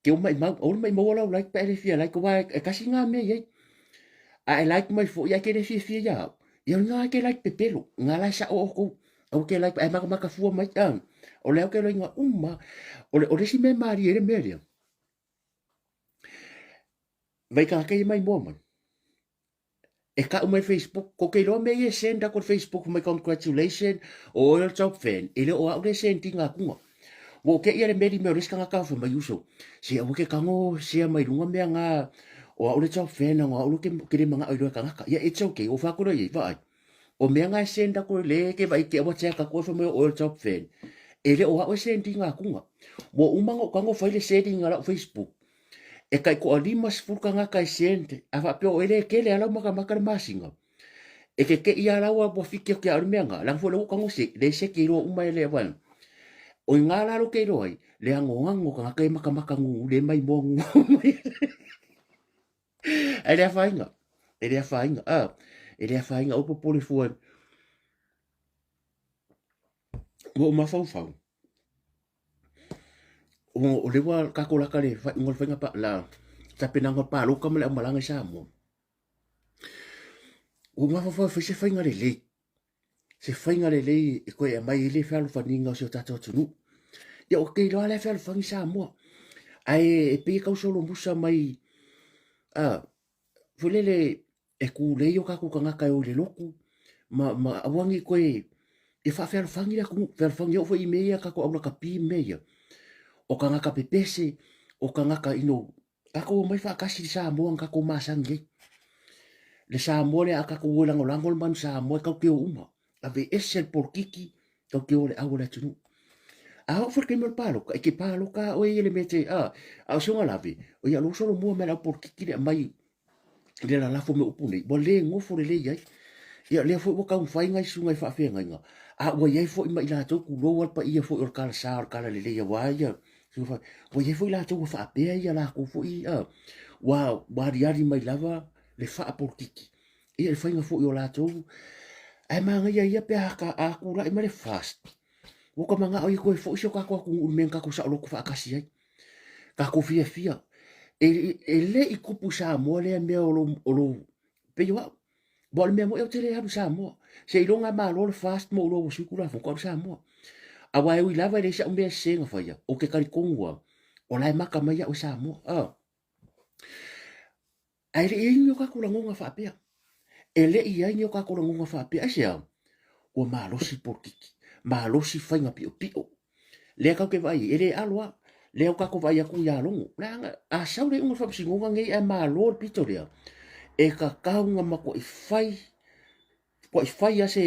keu maimau, aua le maimaua lau like pe a e le fia like aua e kasi ngā mea i ai. A e like mai foi ae ke le fiafia ia au. Ia o ngā ke like pepelo, ngā la e sa'o oukou. Aua ke like ae makamaka fua mai a. O le au ke loinga uma, o le o le isi mea e malie ai le mea lea. Vai ka kei mai moa mai. E kau mai Facebook, ko kei loa mea ia e send aku le Facebook mai congratulation o oe o le top fan, e le o au le send i ngā kunga. Ua o ke ia le meri mea o le isi tangata o mai uso. Se aua ke kango share mai lunga mea ngā o au le top fan o au le ke, ke le manga o iloa tangata. Ia it's okay, o whakura ia, vaai. O mea ngā e send aku le ke vai ke aua tia ka koe wha mai o oe le top fan. E le o au e send i ngā kunga. Ua uma ngau kango whai le send i ngā lau Facebook. E kai koa 50 kangaka e send, a faapea o ele e kele a lau makamaka le masina. E ke ke ia lau a ua fiki atu ia au le mea nga, langa foi le ua kango se, le seke i loa uma e le wan. O i ngā lalo ke iloa ai, le angoango kangaka e makamaka ngu, le mai moa ngu. E le afaina, e le afaina, a, e le afaina, o popole fua. Ua o mafaufau. O lea ua tatou lata i le faaiuga o le faiga la tapenaga o le palota ma le aumalaga i Samoa. Ua mafaufau e fai se faiga lelei, se faiga lelei e toe aumai ai le fealofaniga o si o tatou atunuu. Ia ou te iloa lava le fealofani Samoa, ae e pei e tau solomusa mai foi lele e tulei o tatou tagata e o i le lotu. ma, ma aua nei koe e faafealofagi le atunuu, fealofani oo foi i mea ia tatou aulakapi ma mea ia. O tagata pepese, o tagata ino, tatou omai faatasi i le Samoa na tatou masani ai. Le Samoa lea a tatou o e lagolago le manu Samoa e tatou te o uma. Aveese le polokiki, tatou te o le au o le atunuu. A oo foi le taimi o le palota, e te palota lava oe ia le mea e te, a, a o si ona lave, o ia lou solomua mai le au polokiki le aumai i le lalafo me upu nei, ua le nofo lelei ai. Ia lea foi ua taumafai nai susuga i faafeagaiga, a ua i ai foi ma i latou tulou a le paia foi o le kalasa o le kala lelei aua ia ua i ai foi latou ua faapea ia latou foi a, ua, ua aliali mai lava le faapolokiki ia le faiga foi o latou ae manaia ia pe a, a tulai mai le fast ua ka manao ia toe foi si o tatou atunuu i le mea na tatou saoloto faatasi ai tatou fiafia e, e le i kupu i Samoa lea mea o lou, o lou pei o au Aua o le mea moni ou te le alu i Samoa. Seiloga e malo le FAST ma ou iloa ua sui Tulafono, alu i Samoa. Aua e ui lava e leai sa'u mea sese na faia, ou te talitonu lava, o la e maka mai au e Samoa. A. Ae le i ai ni o tatou lagona faapea. E le i ai ni o tatou lagona faapea. Aisea? Ua malosi polokiki, malosi faiga piopio. Lea tatou te vaai ai, e le alo lava. Lea ua tatou vaai atu ia Logo. Leaga a sau le iuga o le faamasinoga nei ae malo le pito lea, e tatau ona matuai fai, matuai fai lava se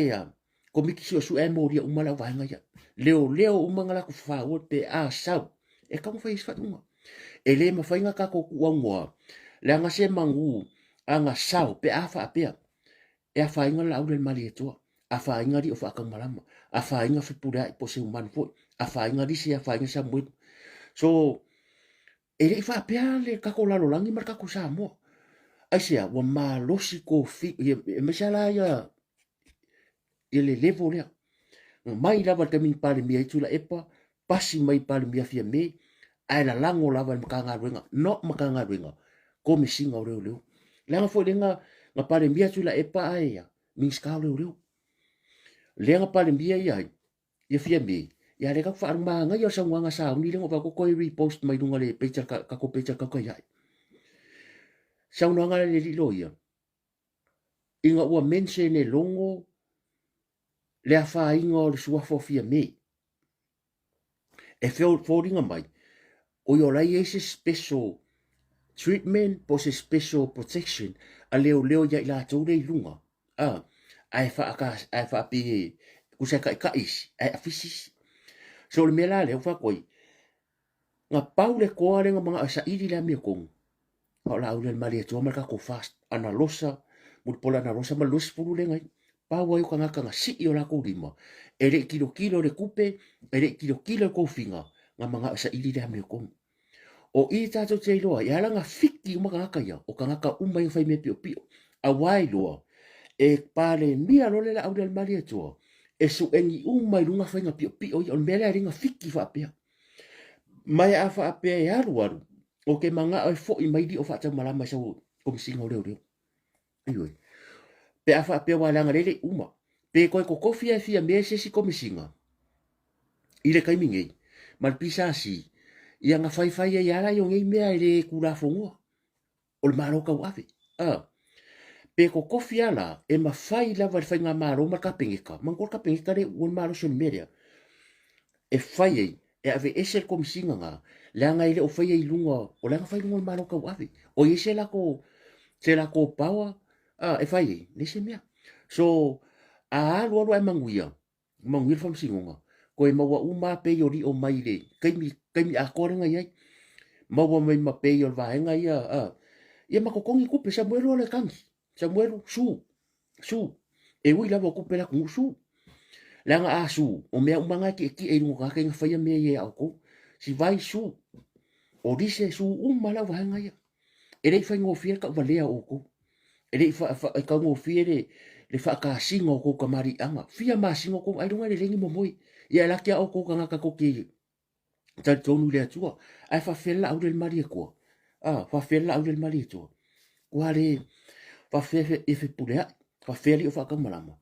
komiti suesue ae molia uma le auvaega ia. Leoleo uma na latou fafaua pe a sau, e tatau ona fai ai se faaiuga. E le mafai ona tatou tuuaunoa leaga se manu ana sao pe a faapea E afaina le Laauli a le Malietoa, afaina alii o Faataumalama, afaina Fepuleai po o Seumanu foi, afaina Lisi, afaina Samuelu. So, e le i faapea le tatou lalolagi ma le tatou Samoa. Aisea, ua malosi tofi, aemaise lava la ia, ia le level lea. Mai lava i le taimi na Palemia ai Tuilaepa, pasi mai Palemia Fiame, ae lalago lava e le Matagaluega, no Matagaluega, Komesina o Leoleo. Leaga foi lea na, na Palemia Tuilaepa ae ia, Minisita o Leoleo. Lea na Palemia ia ai, ia Fiame, ia lea tatou faaalu manaia o le saunoaga a Sauni lea na ou vaai atu toe repost mai luga le page a tatou page a le Tautai Ae. Saunoaga a le alii loia, ina ua mention e Logo le afaina o le suafa o Fiame. E foliga mai, o ia o la e i ai se special treatment po o se special protection a leoleo ia i latou lea i luga, a, ae faaka, ae faapei e, tusa e taitai isi, ae afisi isi. So o le mea la lea ua fai atu ai, na pau le toa lea na manao e saili le amiotonu, A o Laauli a le Malietoa ma le tatou FAST, Analosa, Mulipola Analosa ma le 20 lea na i. Pau ai o tagata na sii o latou lima, e le i tilotilo i le tupe, e le i tilotilo i tofiga, na manao e saili le amiotonu. O i tatou te iloa ai, e ala ona fiki uma tagata ia, o tagata uma ia na fai mea piopio. Aua e iloa, e palemia loa le Laauli a le Malietoa, e sueni uma i luga faiga piopio ia. O le mea lea e ala ai ona fiki faapea. Ma e a faapea e alu alu, ou te manao e foi mai lio faataumalama i sau Komesina o Leoleo. Ioe. Pe a faapea ua leaga lele uma, pe toe totofi e fia mea se isi Komesina i le taimi nei, ma le PSC, ia na faifai ai lava la i o nei mea e le tulafonoa. o le Malo tauave. A, pe totofi lava la, e mafai lava e le Faigamalo ma le Kapeneta, manatua le Kapeneta lea ua le malosi o le mea lea, e fai ai, e aveese le Komesina lena, leaga e le o faia i luga, o la e na fai i luga o le Malo tauave. O i ai se latou, se latou power a, e fai ai, leai se mea. So, a alu alu ae manuia, manuia le faamasinoga, toe maua uma lava pei o lio mai le taimi, taimi atoa lea na i ai. Maua mai ma pei o le vaega ia, a, ia ma totogi tupe, Samuelu o le tagi, Samuelu, su, su. E ui lava o tupe le atunuu, su. Leaga a su, o mea uma na e tietie i luga o tagata ia na faia mea ia ia outou. Sivai, su. O lise, su uma lau vaega ia. E le i faigofie le tauvalea o outou. E le i fa, fa, taugofie le, le faatasiga o tou kamaliiaga. Fia masina outou, ailoga e lelei ni momoe. Ia e laki a outou tagata tou te talitonu i le Atua. Ae faafefea le Laauli a le Malietoa? A, faafefea le Laauli a le Malietoa? Ua le faafefea e Fepuleai, faafefea alii o Faataumalama.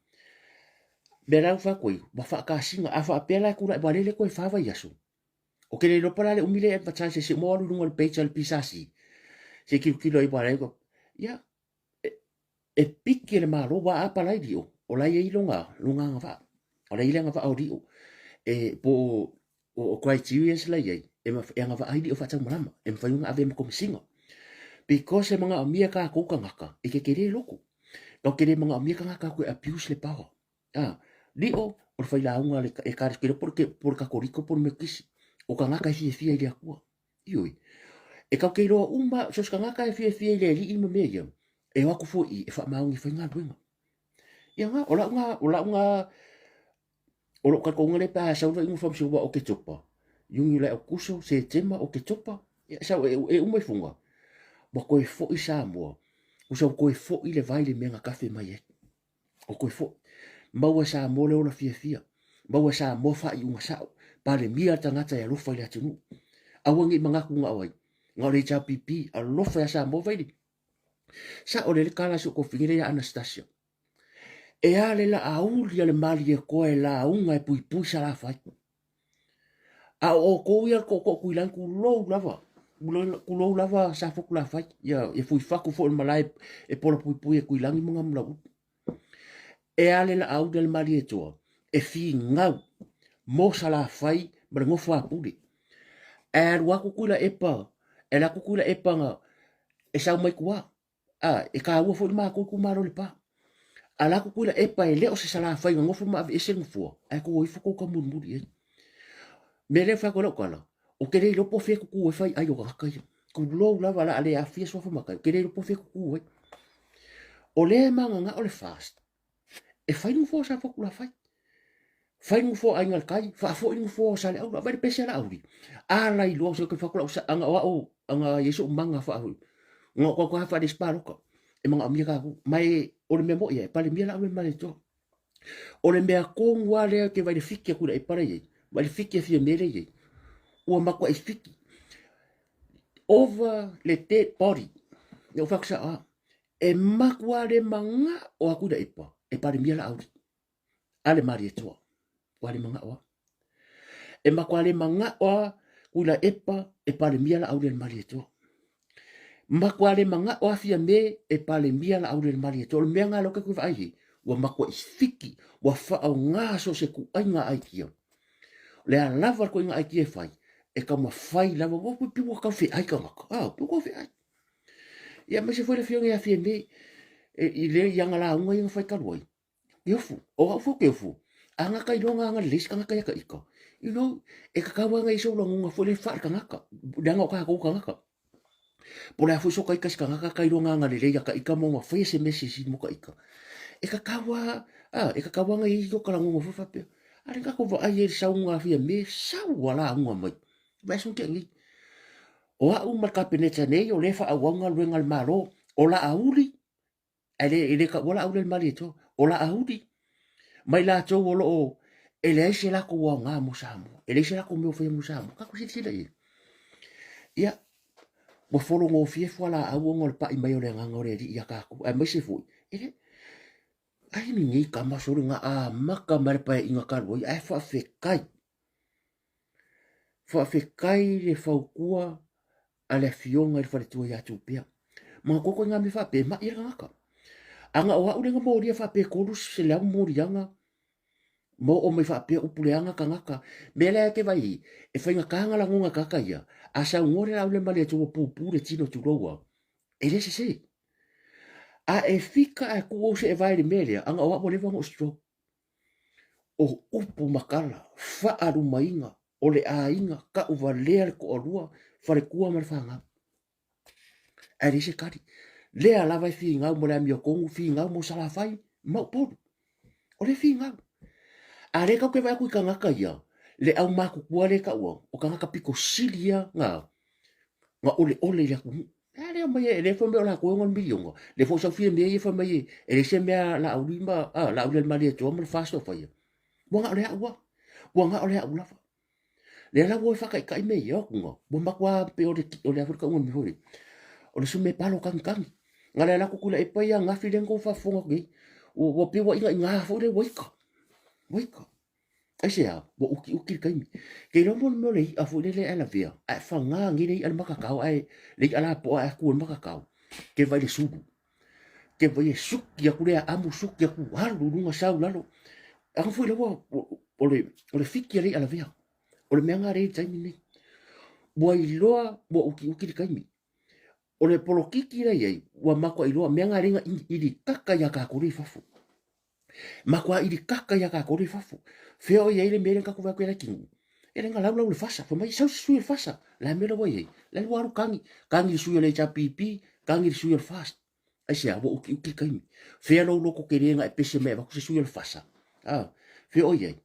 Mea la ua fai atu ai, ua faatasiga. A faapea la e tulai, ua lele toe fa vaiaso. O ke le iloa po o le a le umi le advertise se uma o alu i luga o le page a le PSC se i tilotilo ai ua ia e piki e le Malo ua a palai lio. o la e i ai lona, lona agavaa. O la e i ai le agavaa o lio. E, po o, o criterias la e i ai, e, e agavaa ai lio faataumalama, e mafai ona ave ma komesina. Because e manaomia kākou tagata e kekelē loto. Tatou te le manaomia tagata e abuse le power. A, lio, o le failauga a le ekalesia, po o le Katoliko po o le Metotisi, o tagata e fiafia i le Atua. Ioe. E tatou te iloa uma, so o se tagata e fiafia i le Alii ma mea ia, e o atu foi i e faamaoni e fai galuega. Ia na, o lau na, o lau na, o lou talitonuga lea pe a sau le faaiuga faamasino aua Oketopa, Iuni, Iulai, Aokuso, Setema, Oketopa, ia sau e, e uma i Fuga, ua toe foi Samoa, ua toe foi le vai i le mea na tafe mai ai. O koe foi. Maua e Samoa le ola fiafia. Maua e Samoa faaiuga sao. Palemia le tagata e alofa i le atunuu. Aua ne i manatu na o ai. Na o le HRPP. Alofa ia Samoa Vaili. Sao lele tala a si ou toafine lea ia Anastasia. E a le laauli a le Malietoa e lauga e puipui Salafai. A o outou ia le tootoo Tuilagi, tulou lava, tulou lava Safotulafai, ia, ia Fuifatu foi o le malae e pola puipui e Tuilagi ma Gamulaulu. E a le laauli a le Malietoa e finau mo Salafai ma le nofo a Pule. Ae alu atu Tuilaepa, e alu atu Tuilaepa na e sau mai tua. A, e kāua foi le mākou itumalo i Lepa. Ala atu Tuilaepa e le o se Salafai na nofo ma aveese le nofoa, ae tou o ifo tou tamulimuli i ai. Mea lea e fai atu ai lau tala, ou te le iloa po o fea e tutu ai faiai o tagata ia. Tulou lava o le a le aafia suafa matai, ou te le iloa po o fea e tutu ai. O lea e magagao le FAST, e fai le nofoa o Safotulafai, fai le nofoa o Aiga i le Tai, faafoi le nofoa o Saleaula, vaai le pese a Laauli. A lailoa se fai atu lau anga o au anga i ai so'u maga faa na o tau faa le isi palota e manaomia tatou ma e o le mea mo'i e palemia Laauli ma le Malietoa. O le mea tonu lava lea ke vai le fiki atu i le aipala i ai, vai le fiki a Fiame lea i ai, ua matuai fiki over le dead body. Ia ou fai atu sao a, e matua le magao atu i le aipa e palemia Laauli a le Malietoa. Ua le magao a. E matua le magao a Tuilaepa e palemia Laauli a le Malietoa. Matua le magao a Fiame e palemia Laauli a le Malietoa. O le mea lena lea ou te toe vaai ai, ua matuai fiki, ua faaaoga so o se ituaiga aikia. O le a lava le ituaiga aikia e fai, e taumafai lava, ua pei ua tau feai tagata, a, pei ua tau feai. Ia aemaise foi le afioga ia Fiame e, i le i ana lauga ia na fai talu ai. Ke ofu, o au foi ke ofu. A ngata iloa nga agalelei se tagata ia ka ika. You know, e tatau lava ona i ai sou lagona foi lea faale-tagata, leaga o tatou tagata. Po o le a foi so ka ika se tagata ka iloa nga agalelei ia ka ika ma ona faia se mea silisili mo ka ika. E tatau lava, a, e tatau lava ona i ai so ka lagona foi faapea, a le tatou vaai ai i le sauga a Fiame, sau a lauga mai. Vaiaso na tea nei. O au ma le Kapeneta nei o lea e faaauau galuega a le Malo, o Laauli, ae le, e le taua Laauli a le Malietoa, o Laauli ma i latou o lo o e leai se latou aoga mo Samoa, e leai se latou mea o faia mo Samoa. Tatou silasila i ai. Ia, ua fologofie fualaau ona o le pai mai o le agaga o le Alii iā tatou, aemaise foi, e le, ai lenei tama sole na amata mai le paeaiga talu ai, ae faafetai. Faafetai le fautua a le afioga i le faletua ia Tupea. Manatua koe ngā mea faapea e ma'i ai le tagata. A na o au lea na molia faapea e 300 moliaga ma oo mai faapea upu leaga tagata. Mea lea e te vaai ai, e faigata na lagona e tagata ia, a saunoa le laau le male atu ua pupu le tino tulou a, e le sese. A e fika ae tuu ou seevae i le mea lea, a na o au ua leva ona ou stroke. O upu ma tala, faalumaina, o le aiga, tauvalea le toalua, faletua ma le fanau. Ae leai se tali. Lea lava e finau mo le amiotonu, finau mo Salafai ma Upolu. O lea e finau. A lea tatou te vaai atu i tagata ia, le aumatutua lea e taua, o tagata pito sili ia na, na oleole i le atunuu. A lea mai e le fai mai o latou e ona le miliona. Lea foi sau Fiamē ia fai mai e leai se mea a Laauli ma a Laauli a le Malietoa ma le FAST o faia. Ua na o le au a. Ua na o le au lava. Lea la ua o e faataitai mea ia o atu ua matua pei o le o le a foi le tauga o le mea foi lea. O le sume palo tagitagi. Na le ala atu Tuilaepa ia ananafi lea na tou faafofoga atu nei. Ua ua pei ua igaigā foi lea ua ika. Ua ika. Aisea? Ua utiuti le taimi. Ke iloa mo le mea o le i'a foi lele ae lavea, ae fagā nei le i'a le makakao ae le i'a lapoa ae atu i le makakao, ke vaai i le sulu. Ke vai e suki aku lea amu suki aku alu luga sau lalo. Aga foi laua o le o le fiki a le alavea. O le mea nga le taimi nei. Ua iloa ua uki uki le taimi. O le polokiki la iai ua matua iloa mea nga lenga ili kaka ia ka kore i fafo. Matua ili kaka ia ka kore i fafo. Fea o iai le mea le ka kuva ku kinu. E lenga lau lau le fasa. Fa mai sau sui le fasa. La mea la ua iai. La lua alu kangi. Kangi le sui o le HRPP, kangi le sui o le FAST. Aisea, ua ukiuki le taimi. Fea lou loto tele na e pese mai avatu se sui o le fasa? A, fea o i ai?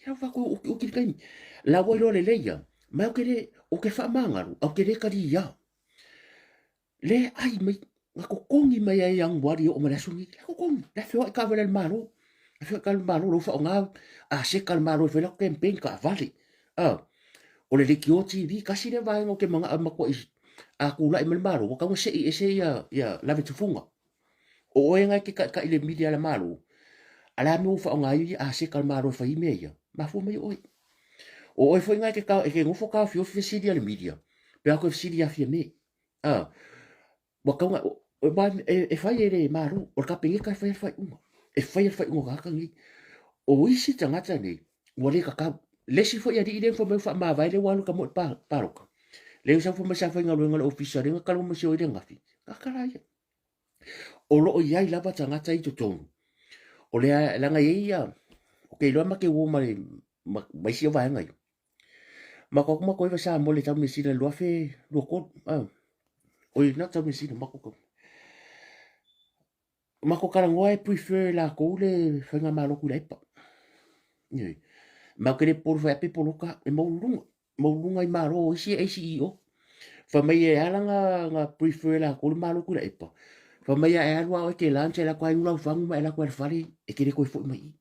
Ia ua faatu ukiuki le taimi. La ua iloa lelei ia, mai ou te le, ou te faamagalo, a ou te le taliā. Le ai mai, na totogi mai ai Ianuari e oo mai le aso lenei. Le totogi, la e feoai taavale a le Malo. La e feoai taavale a le Malo, la ua faaaoga aseta a le Malo e fai latou campaign taavale. A, o le leitio TV, tasi lea vaega ou te manao e matuai a tulai mai le Malo, ua tatau ona sei ese ia, ia lave tufuga. O oe na e te taitai i le media a le Malo, a le a mea ua faaaoga ai ia aseta a le Malo e fai ai mea ia? Mafua mai o oe. O oe foi na e te, e te nofo taofiofi fesili a le media, pe a toe fesili ia Fiame. A, Ua tau e, e fai e le Malo, o le Kapeneta e faia le faaiuga. E faia le faaiuga o tagata nei. O isi tagata nei, ua le tatau. Le isi foi alii lea na fai mai ua faamavae lea ua alu e tamoe i le palota. Lea sau fai mai sa faigaluega i le ofisa lea na talanoa mai si o i le ananafi. Tagata la ia. O lo o i ai lava tagata i totonu. O lea, leaga e i ai ia, ou te iloa ma te uo ma, le, ma, ma isi o vaega ia. Matou atu matou iva Samoa i le tau Niu Sila i le 2023. Ah. Oi, na tau Niu Sila, matou tau. Matou talanoa e prefer e latou le faigamalo Tuilaepa. Ioe. Ma ou te le popole foi pe poloka, e maualuluga, maualuluga i malo o isi ACEO. Fai mai e ala na, na prefer e latou le malo Tuilaepa. Fai mai a e alu lava oe e te lunch e alu atu lava inu lau fagu ma e alu atu lava i le fale, e te le toe foi mai i i.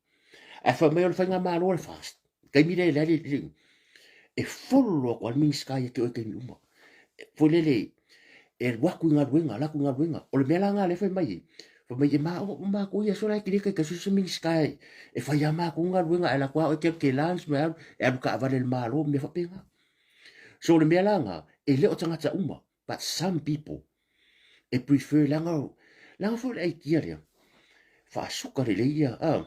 Ae fai mai o le faigamalo a le FAST, taimi lea e leai le e follow atu lava le Minisita ia te oe i taimi uma. Foi lele, e alu atu i galuega, alu atu i galuega. O le mea la lena lea e fai mai ai, fai mai e maoa uma matou i aso la e te le taitasia se Minisita e, e fai lava matou galuega, ae alu atu lava oe e te alu e te lunch ma e alu, e alu taavale a le Malo, mea faapena. So o le mea la lena, e le o tagata uma, but some people e prefer leaga leaga foi le idea lea faasuka lelei ia a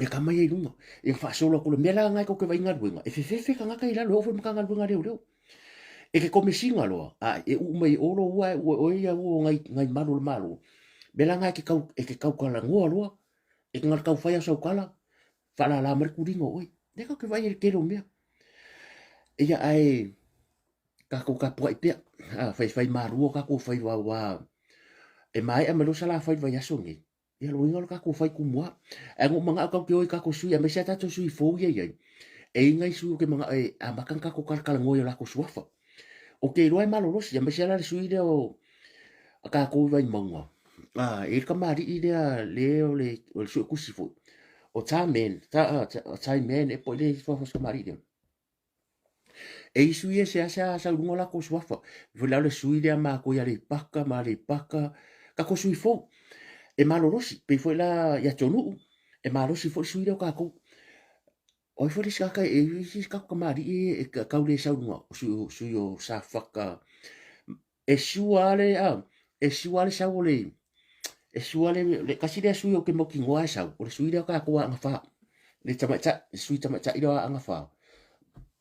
ia ka mai ai luga ia faasolo atu le mea la ngai ko ke vai galuega e fefefe tagata i lalo e oo foi Matagaluega a leoleo e ke komesina loa a e uu mai e olo ua e ua oe ia ua ngai ngai malu o le malo mea la ngai ke kau e ke kau kala ngoa loa e ke ngal kau fai au saukala faalala mai le kuliga o oe lea ka ke vai e le tele o mea ia ae Tatou tapuai pea, a, faifai malua tatou faiva aua e maea mai loa Salafai i le vaiaso lenei, ia lona uiga o le tatou fai tumu lava. Ae na ou manao tatou te o i tatou sui aemaise lava tatou sui fou ia e i ai, e i ai nai sui ou te manao e amata ona tatou talatalanoa i o latou suafa. Ou te iloa e malolosi, aemaise lava la le sui lea o a tatou i Vaimauga, a, e i ai le kamali'i lea le o le, o le suetusi foi, o Tarman, Taiman ea po o ai le suafa o si kamali'i lea. E i sui e seasea sau i luga o latou suafa. Foi la o le sui lea matou i Aleipata ma Aleipata, tatou sui fou. E malolosi, pei foi la i Atonuu, e malosi foi le sui lea o tatou. O ai foi le isi tagata e i ai isi tatou tamalii e tau le sau i luga, o sui, sui o Safata. E sure lava le, a, e sure lava le sau o le, e sure le, le tasi lea sui ou te mautinoa e sau, o le sui lea o tatou Aana Fa, le tamaitai, le sui tamaitai lea o Aana Fa.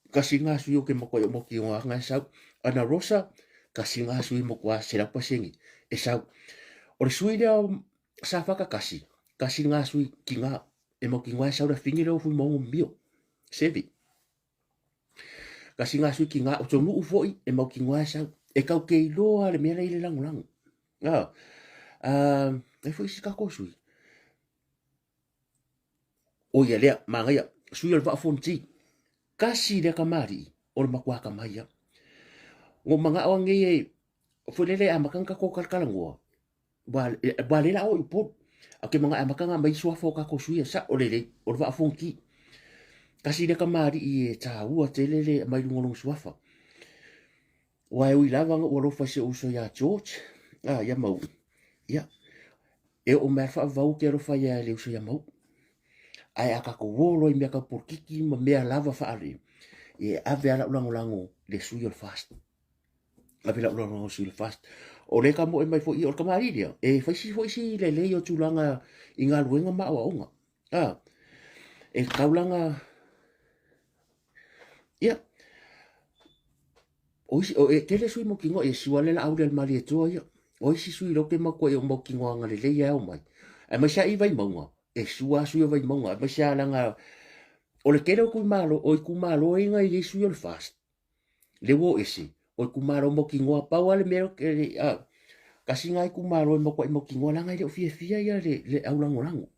Tasi lena sui ou te matuai ou mautinoa lena e sau. Ana Rosa, tasi lena sui matua 100% e sau. O le sui lea o Safata tasi, tasi lena sui tina e mautinoa e sau le afine lea o Fuimaono Mio, Seve. Kasi ngā sui ki ngā o tō nuu foi e mau ki ngā sau. E kau ke iloa le mea lei le langolango. Ah, uh, e foi si kako sui. O ia lea, mangaia, sui o le vaa fonti. Kasi lea kamari, o le makua ka mai ia. Ngo manga o angei e, foi lele a makanga kako kalakalangoa. Ua le la o i Upolu. A ke manga amata nga mai suafa o kako sui sa o lelei, o le vaa fonki. Kasi le kamali'i e tāua tele le mai lunga o lona suafa. Ua e ui lava ua alofa i si ou uso iā George, a, ia Mau'i. Ia, e oo mai a le faavavau ou te alofa ai ia le uso ia Mau'i. Ae a tatou o loa i mea tau polokiki ma mea lava faale, e ave lava lau lagolago i le sui o le FAST. Ave lau lagolago i le FAST. O lea ka moe mai foi, o le kamali'i lea, e fai si foi si lelei o tulaga i galuega ma aoaoga. A, e taulaga, ia, o isi, o, e tele sui mautinoa, e siua le laau lea le Malietoa ia. O isi sui lo ke matua i o mautinoa anga lelei e ao mai. Aemaise a i Vaimauga, e sua sui o Vaimauga, aemaise a langa, o le tele o itumalo, o itumalo e inga i le sui o le FAST. Le ua o ese, o itumalo mautinoa, pau lava le mea, e, a, kasi nga itumalo e matuai mautinoa, leaga e le o fiafia ia le, le au lagolago.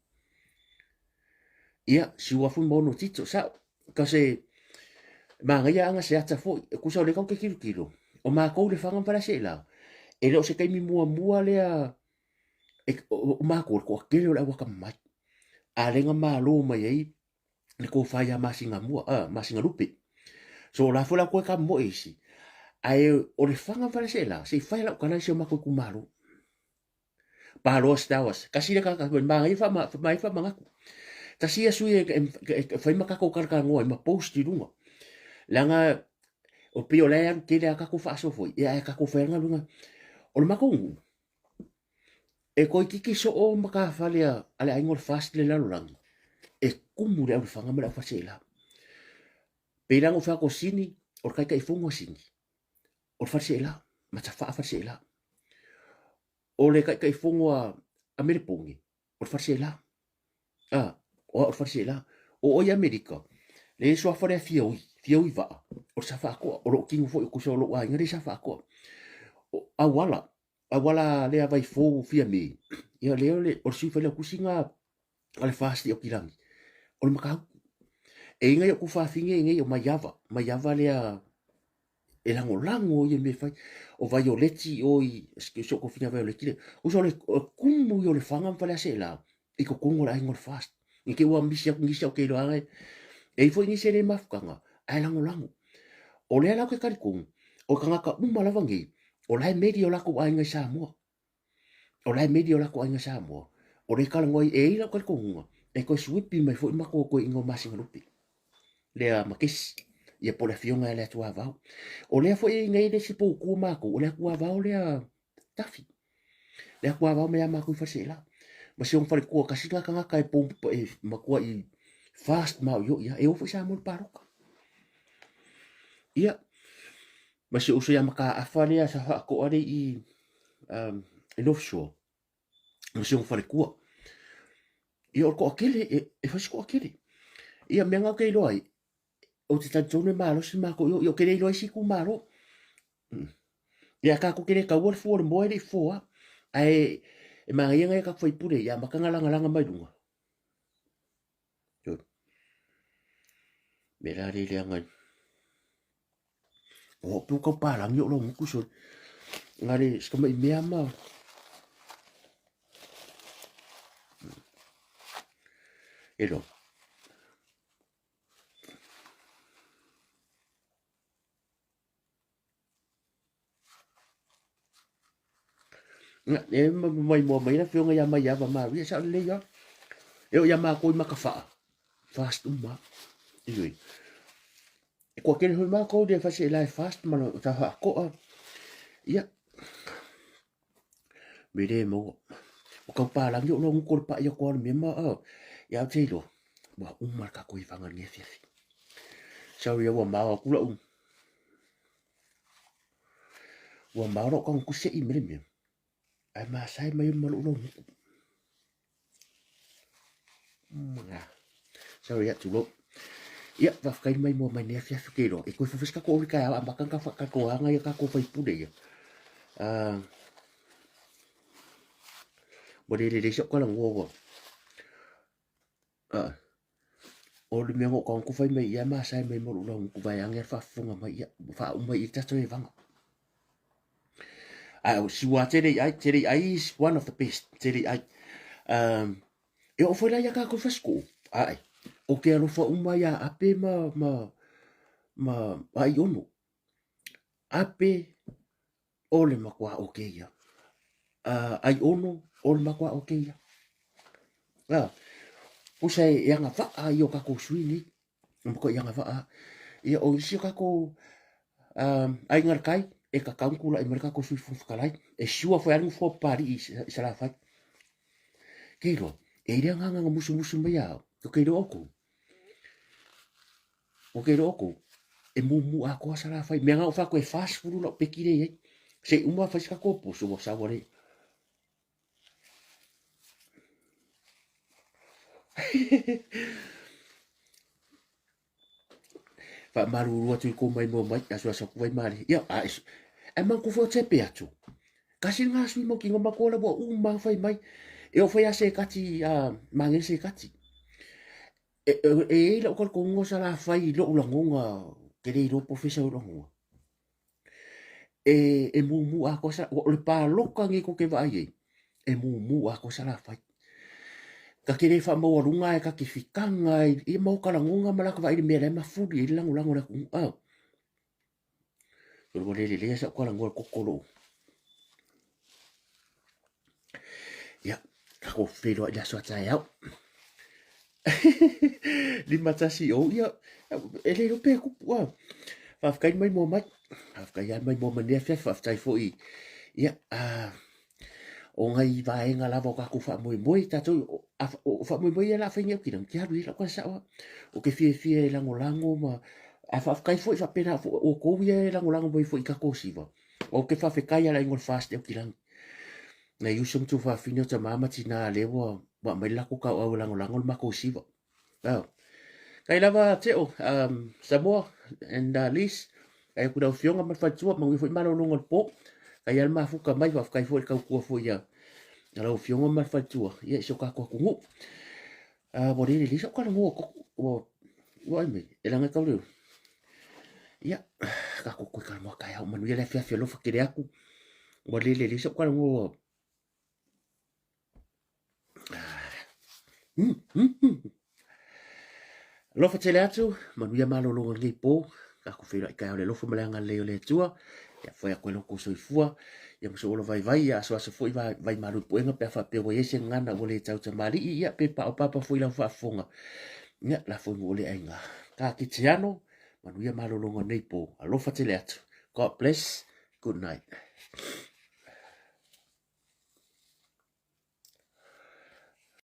Ia, siua foi ma ono tito, sao, kasi manaia anga se ata foi, e kusa o le kau te tilotilo, o makou le Lefaga ma Faleaseela, e le o se taimi muamua lea, e, o, o makou, le toatele o le au atamamai. A le na malo mai ai le tofa ia Masingamua, a, Masingalupe. So o la foi la koe ka moe isi. Ae o le Lefaga ma Faleaseela, se i fai lau tala i si o matou itumalo. Paloa Stowers, kasi le kaka, manaia fa ma mai fa manatu. Tasi ia sui e, e, e, e fai ma kako kalakanoa ma post i lunga. Leaga o pei o la e alu tele a kako faasoa foi, ia ae kako fai galuega. O le matou nuu, e toeitiiti soo matafale a, a le aiga o le FAST le lalolagi, e tumu le au Lefaga ma le au Faleaseela. Pei la ona ou fai atu o Sini, o le Taitaifono a Sini, o le Faleaseela, Matafaa Faleaseela. O le Taitaifono a, a Melepone, o le Faleaseela. A, o au o le Faleaseela. O oe i Amerika, le suafa lea Fiaui, Fiaui Vaa, o le Safaatoa, o lou tino foi o tusa o lou aiga lea i Safaatoa. O Auala, auala lea vai fou Fiame, ia lea o le, o le sui failautusi na a le FAST i Aukilani, o le Matautu. E inga i ou tuafafine nei o Maiava, Maiava lea e lagolago ia mea e fai. O Vaioleti o i, si ou tuafafine Vaioleti lea. Uso o le kumu ia o Lefaga ma Faleaseela i totonu o le aiga o le FAST. Ne i te i ua misi atu nisi au ke iloa e i ai foi nisi e le mafutaga, ae lagolago. O lea la ou te talitonu, o tagata uma lava nei, o la e meli o latou aiga i Samoa. O la e meli o latou aiga i Samoa. O lea e talanoa ai, e i ai lau talitonuga, e toe suipi mai foi matou toeaiina o Masinalupe, lea Makesi, ia po o le afioga ia Leatuavao. O lea foi e i nei le isi poutu o matou, o Leatuavao lea Tafi. Leatuavao mai ia matou i Faleaseela. Ma si ona faletua, tasi lena tagata e pou, e matua i fast maoioi lava. E oo foi i Samoa i le palota. Ia, ma si ou uso ia Mataafa lea sa faatoa lea i i North Shore, ma si ona faletua. Ia o le toatele, e, e fai si toatele. Ia mea na ou te iloa ai, ou te talitonu e malosi matou i o, ia ou te le iloa isi itumalo. Ia tatou te le taua le fua o le moa e le i fofo lava. Ae e manaia nai a tatou faipule ia amata ona lagalaga mai luga. Mea la le leaga ai. O pe kau palangi o lau nguku soli. Ngare si tamai mea ma e lo. E mai moa mai le afioga ia Maiava Maria, sao lelei lava. E oo ia matou i Matafaa, fast uma lava. Ioe. E toatele foi matou le Faleaseela e fast ma le faatoa. Ia, me le maua. O kau palagi o lou gutu o le pai atu lava o le mea ma, ia ou te iloa, ua uma le tatou ivaga i lenei afiafi. Sorry ua mao atu lau, ua mao lau tago sei ma le mea, ae masae mai ma lou laugutu. Sorry ia tulou. Ia, faafetai mai moa mai nei afiafi ke iloa. E koe fofo se tatou ori taeao amata ona tatou aga ia tatou faipule ia. Ua le lelei si au talanoa ua. O le mea na ou tago fai mai ia masae mai ma lou laugutu vaeane le faafofoga mai ia faauma i le tatou evaga. Ae o siua tele i ai, tele i ai is one of the best, tele i ai. E oo foi la ia tatou fasiku'u, ae, ou te alofa uma iā Ape ma, ma, ma Aiono. Ape, o le matua okay ia. Aiono, o le matua okay ia. Pusa e, e agavaa ia o tatou sui nei. E matuai agavaa. Ia o isi o tatou aiga i le tai. E kakau na tulai mai le tatou Sui Fofoga Fetalai. E sure foi lava le nofo a Papalii i Salafai. Ke iloa, e i ai le agaga na musumusu mai ia au, ou te iloa outou. Ou te iloa outou, e mumu atoa Salafai. Mea na ou fai atu e 40 lau peki lea e i ai. Se i uma fai se tatou poso ua sau ale. Faamalulu atu i kou maimoa mai, asuasu atu ai malie. Ia, a e, ae manatua foi o tepe atu. Kasi lena sui mautinoa matua la ua uma fai mai. E oo foi a sekati, a Magele Sekati. E, e, e i ai lau talitonuga o Salafai i lou lagona, ke le iloa po o fea sau lagona. E, e mumu atoa sa, o le paloka nei tou te vaai ai, e mumu atoa Salafai. Ta te le faamaualuga ae ta te fitaga i, i ma o ta lagona ma lata vaai i le mea la e mafuli ai le lagolago a le atunuu. A. Ua le lelei lava sau talanoa i le koko o lou. Ia, tatou feiloai i le aso a taeao. 51 ou, ia, e le iloa pe kupu a. Faafetai mai moa mai. Faafetai lava mai moa mai nei afiafi, faafetai foi. Ia, a o nai vaega lava o tatou faamoemoe, tatou, o faamoemoe ia o le a fai nei au te alu i ai lau tala sao lava. Ou te fiafia e lagolago ma, ae faafetai foi faapena foi o outou ia e lagolago mai foi i tatou siva. Ou te faafetai lava i le aiga o le FAST e Aukilani. Nai uso ma tuafafine o tama ma tina lea ua aumai le latou tauau e lagolago le matou siva. Oh. Kai lava Teo, Samoa and Liz, kai aku lau afioga ma le faletua, manuia foi malologa o le po. Kai ala mafuta mai, faafetai foi le tautua foi ia lau afioga ma le faletua, ia i si o tatou atunuu. Ua le lelei sau talanoa koko, ua ua ai mai, e laga e tau le Ia, tatou toe talanoa taeao, manuia le afiafi alofa tele atu. Ua le lelei sau talanoa. Alofa tele atu, manuia malologa o lenei po. Tatou feiloai taeao i le alofa ma le agalelei o le Atua. Ia foai atu ai lo outou soifua. Ia ma sou ola vaivai, ia asoaso foi vai malu i puega pe a faapea ua i ai se gagana ua le tautamalii, ia pe paopapa foi lau faafofoga. Ia, lafo i nuu o le aiga. Ka kitiano, manuia malologa o lenei po. Alofa tele atu. God bless. Good night.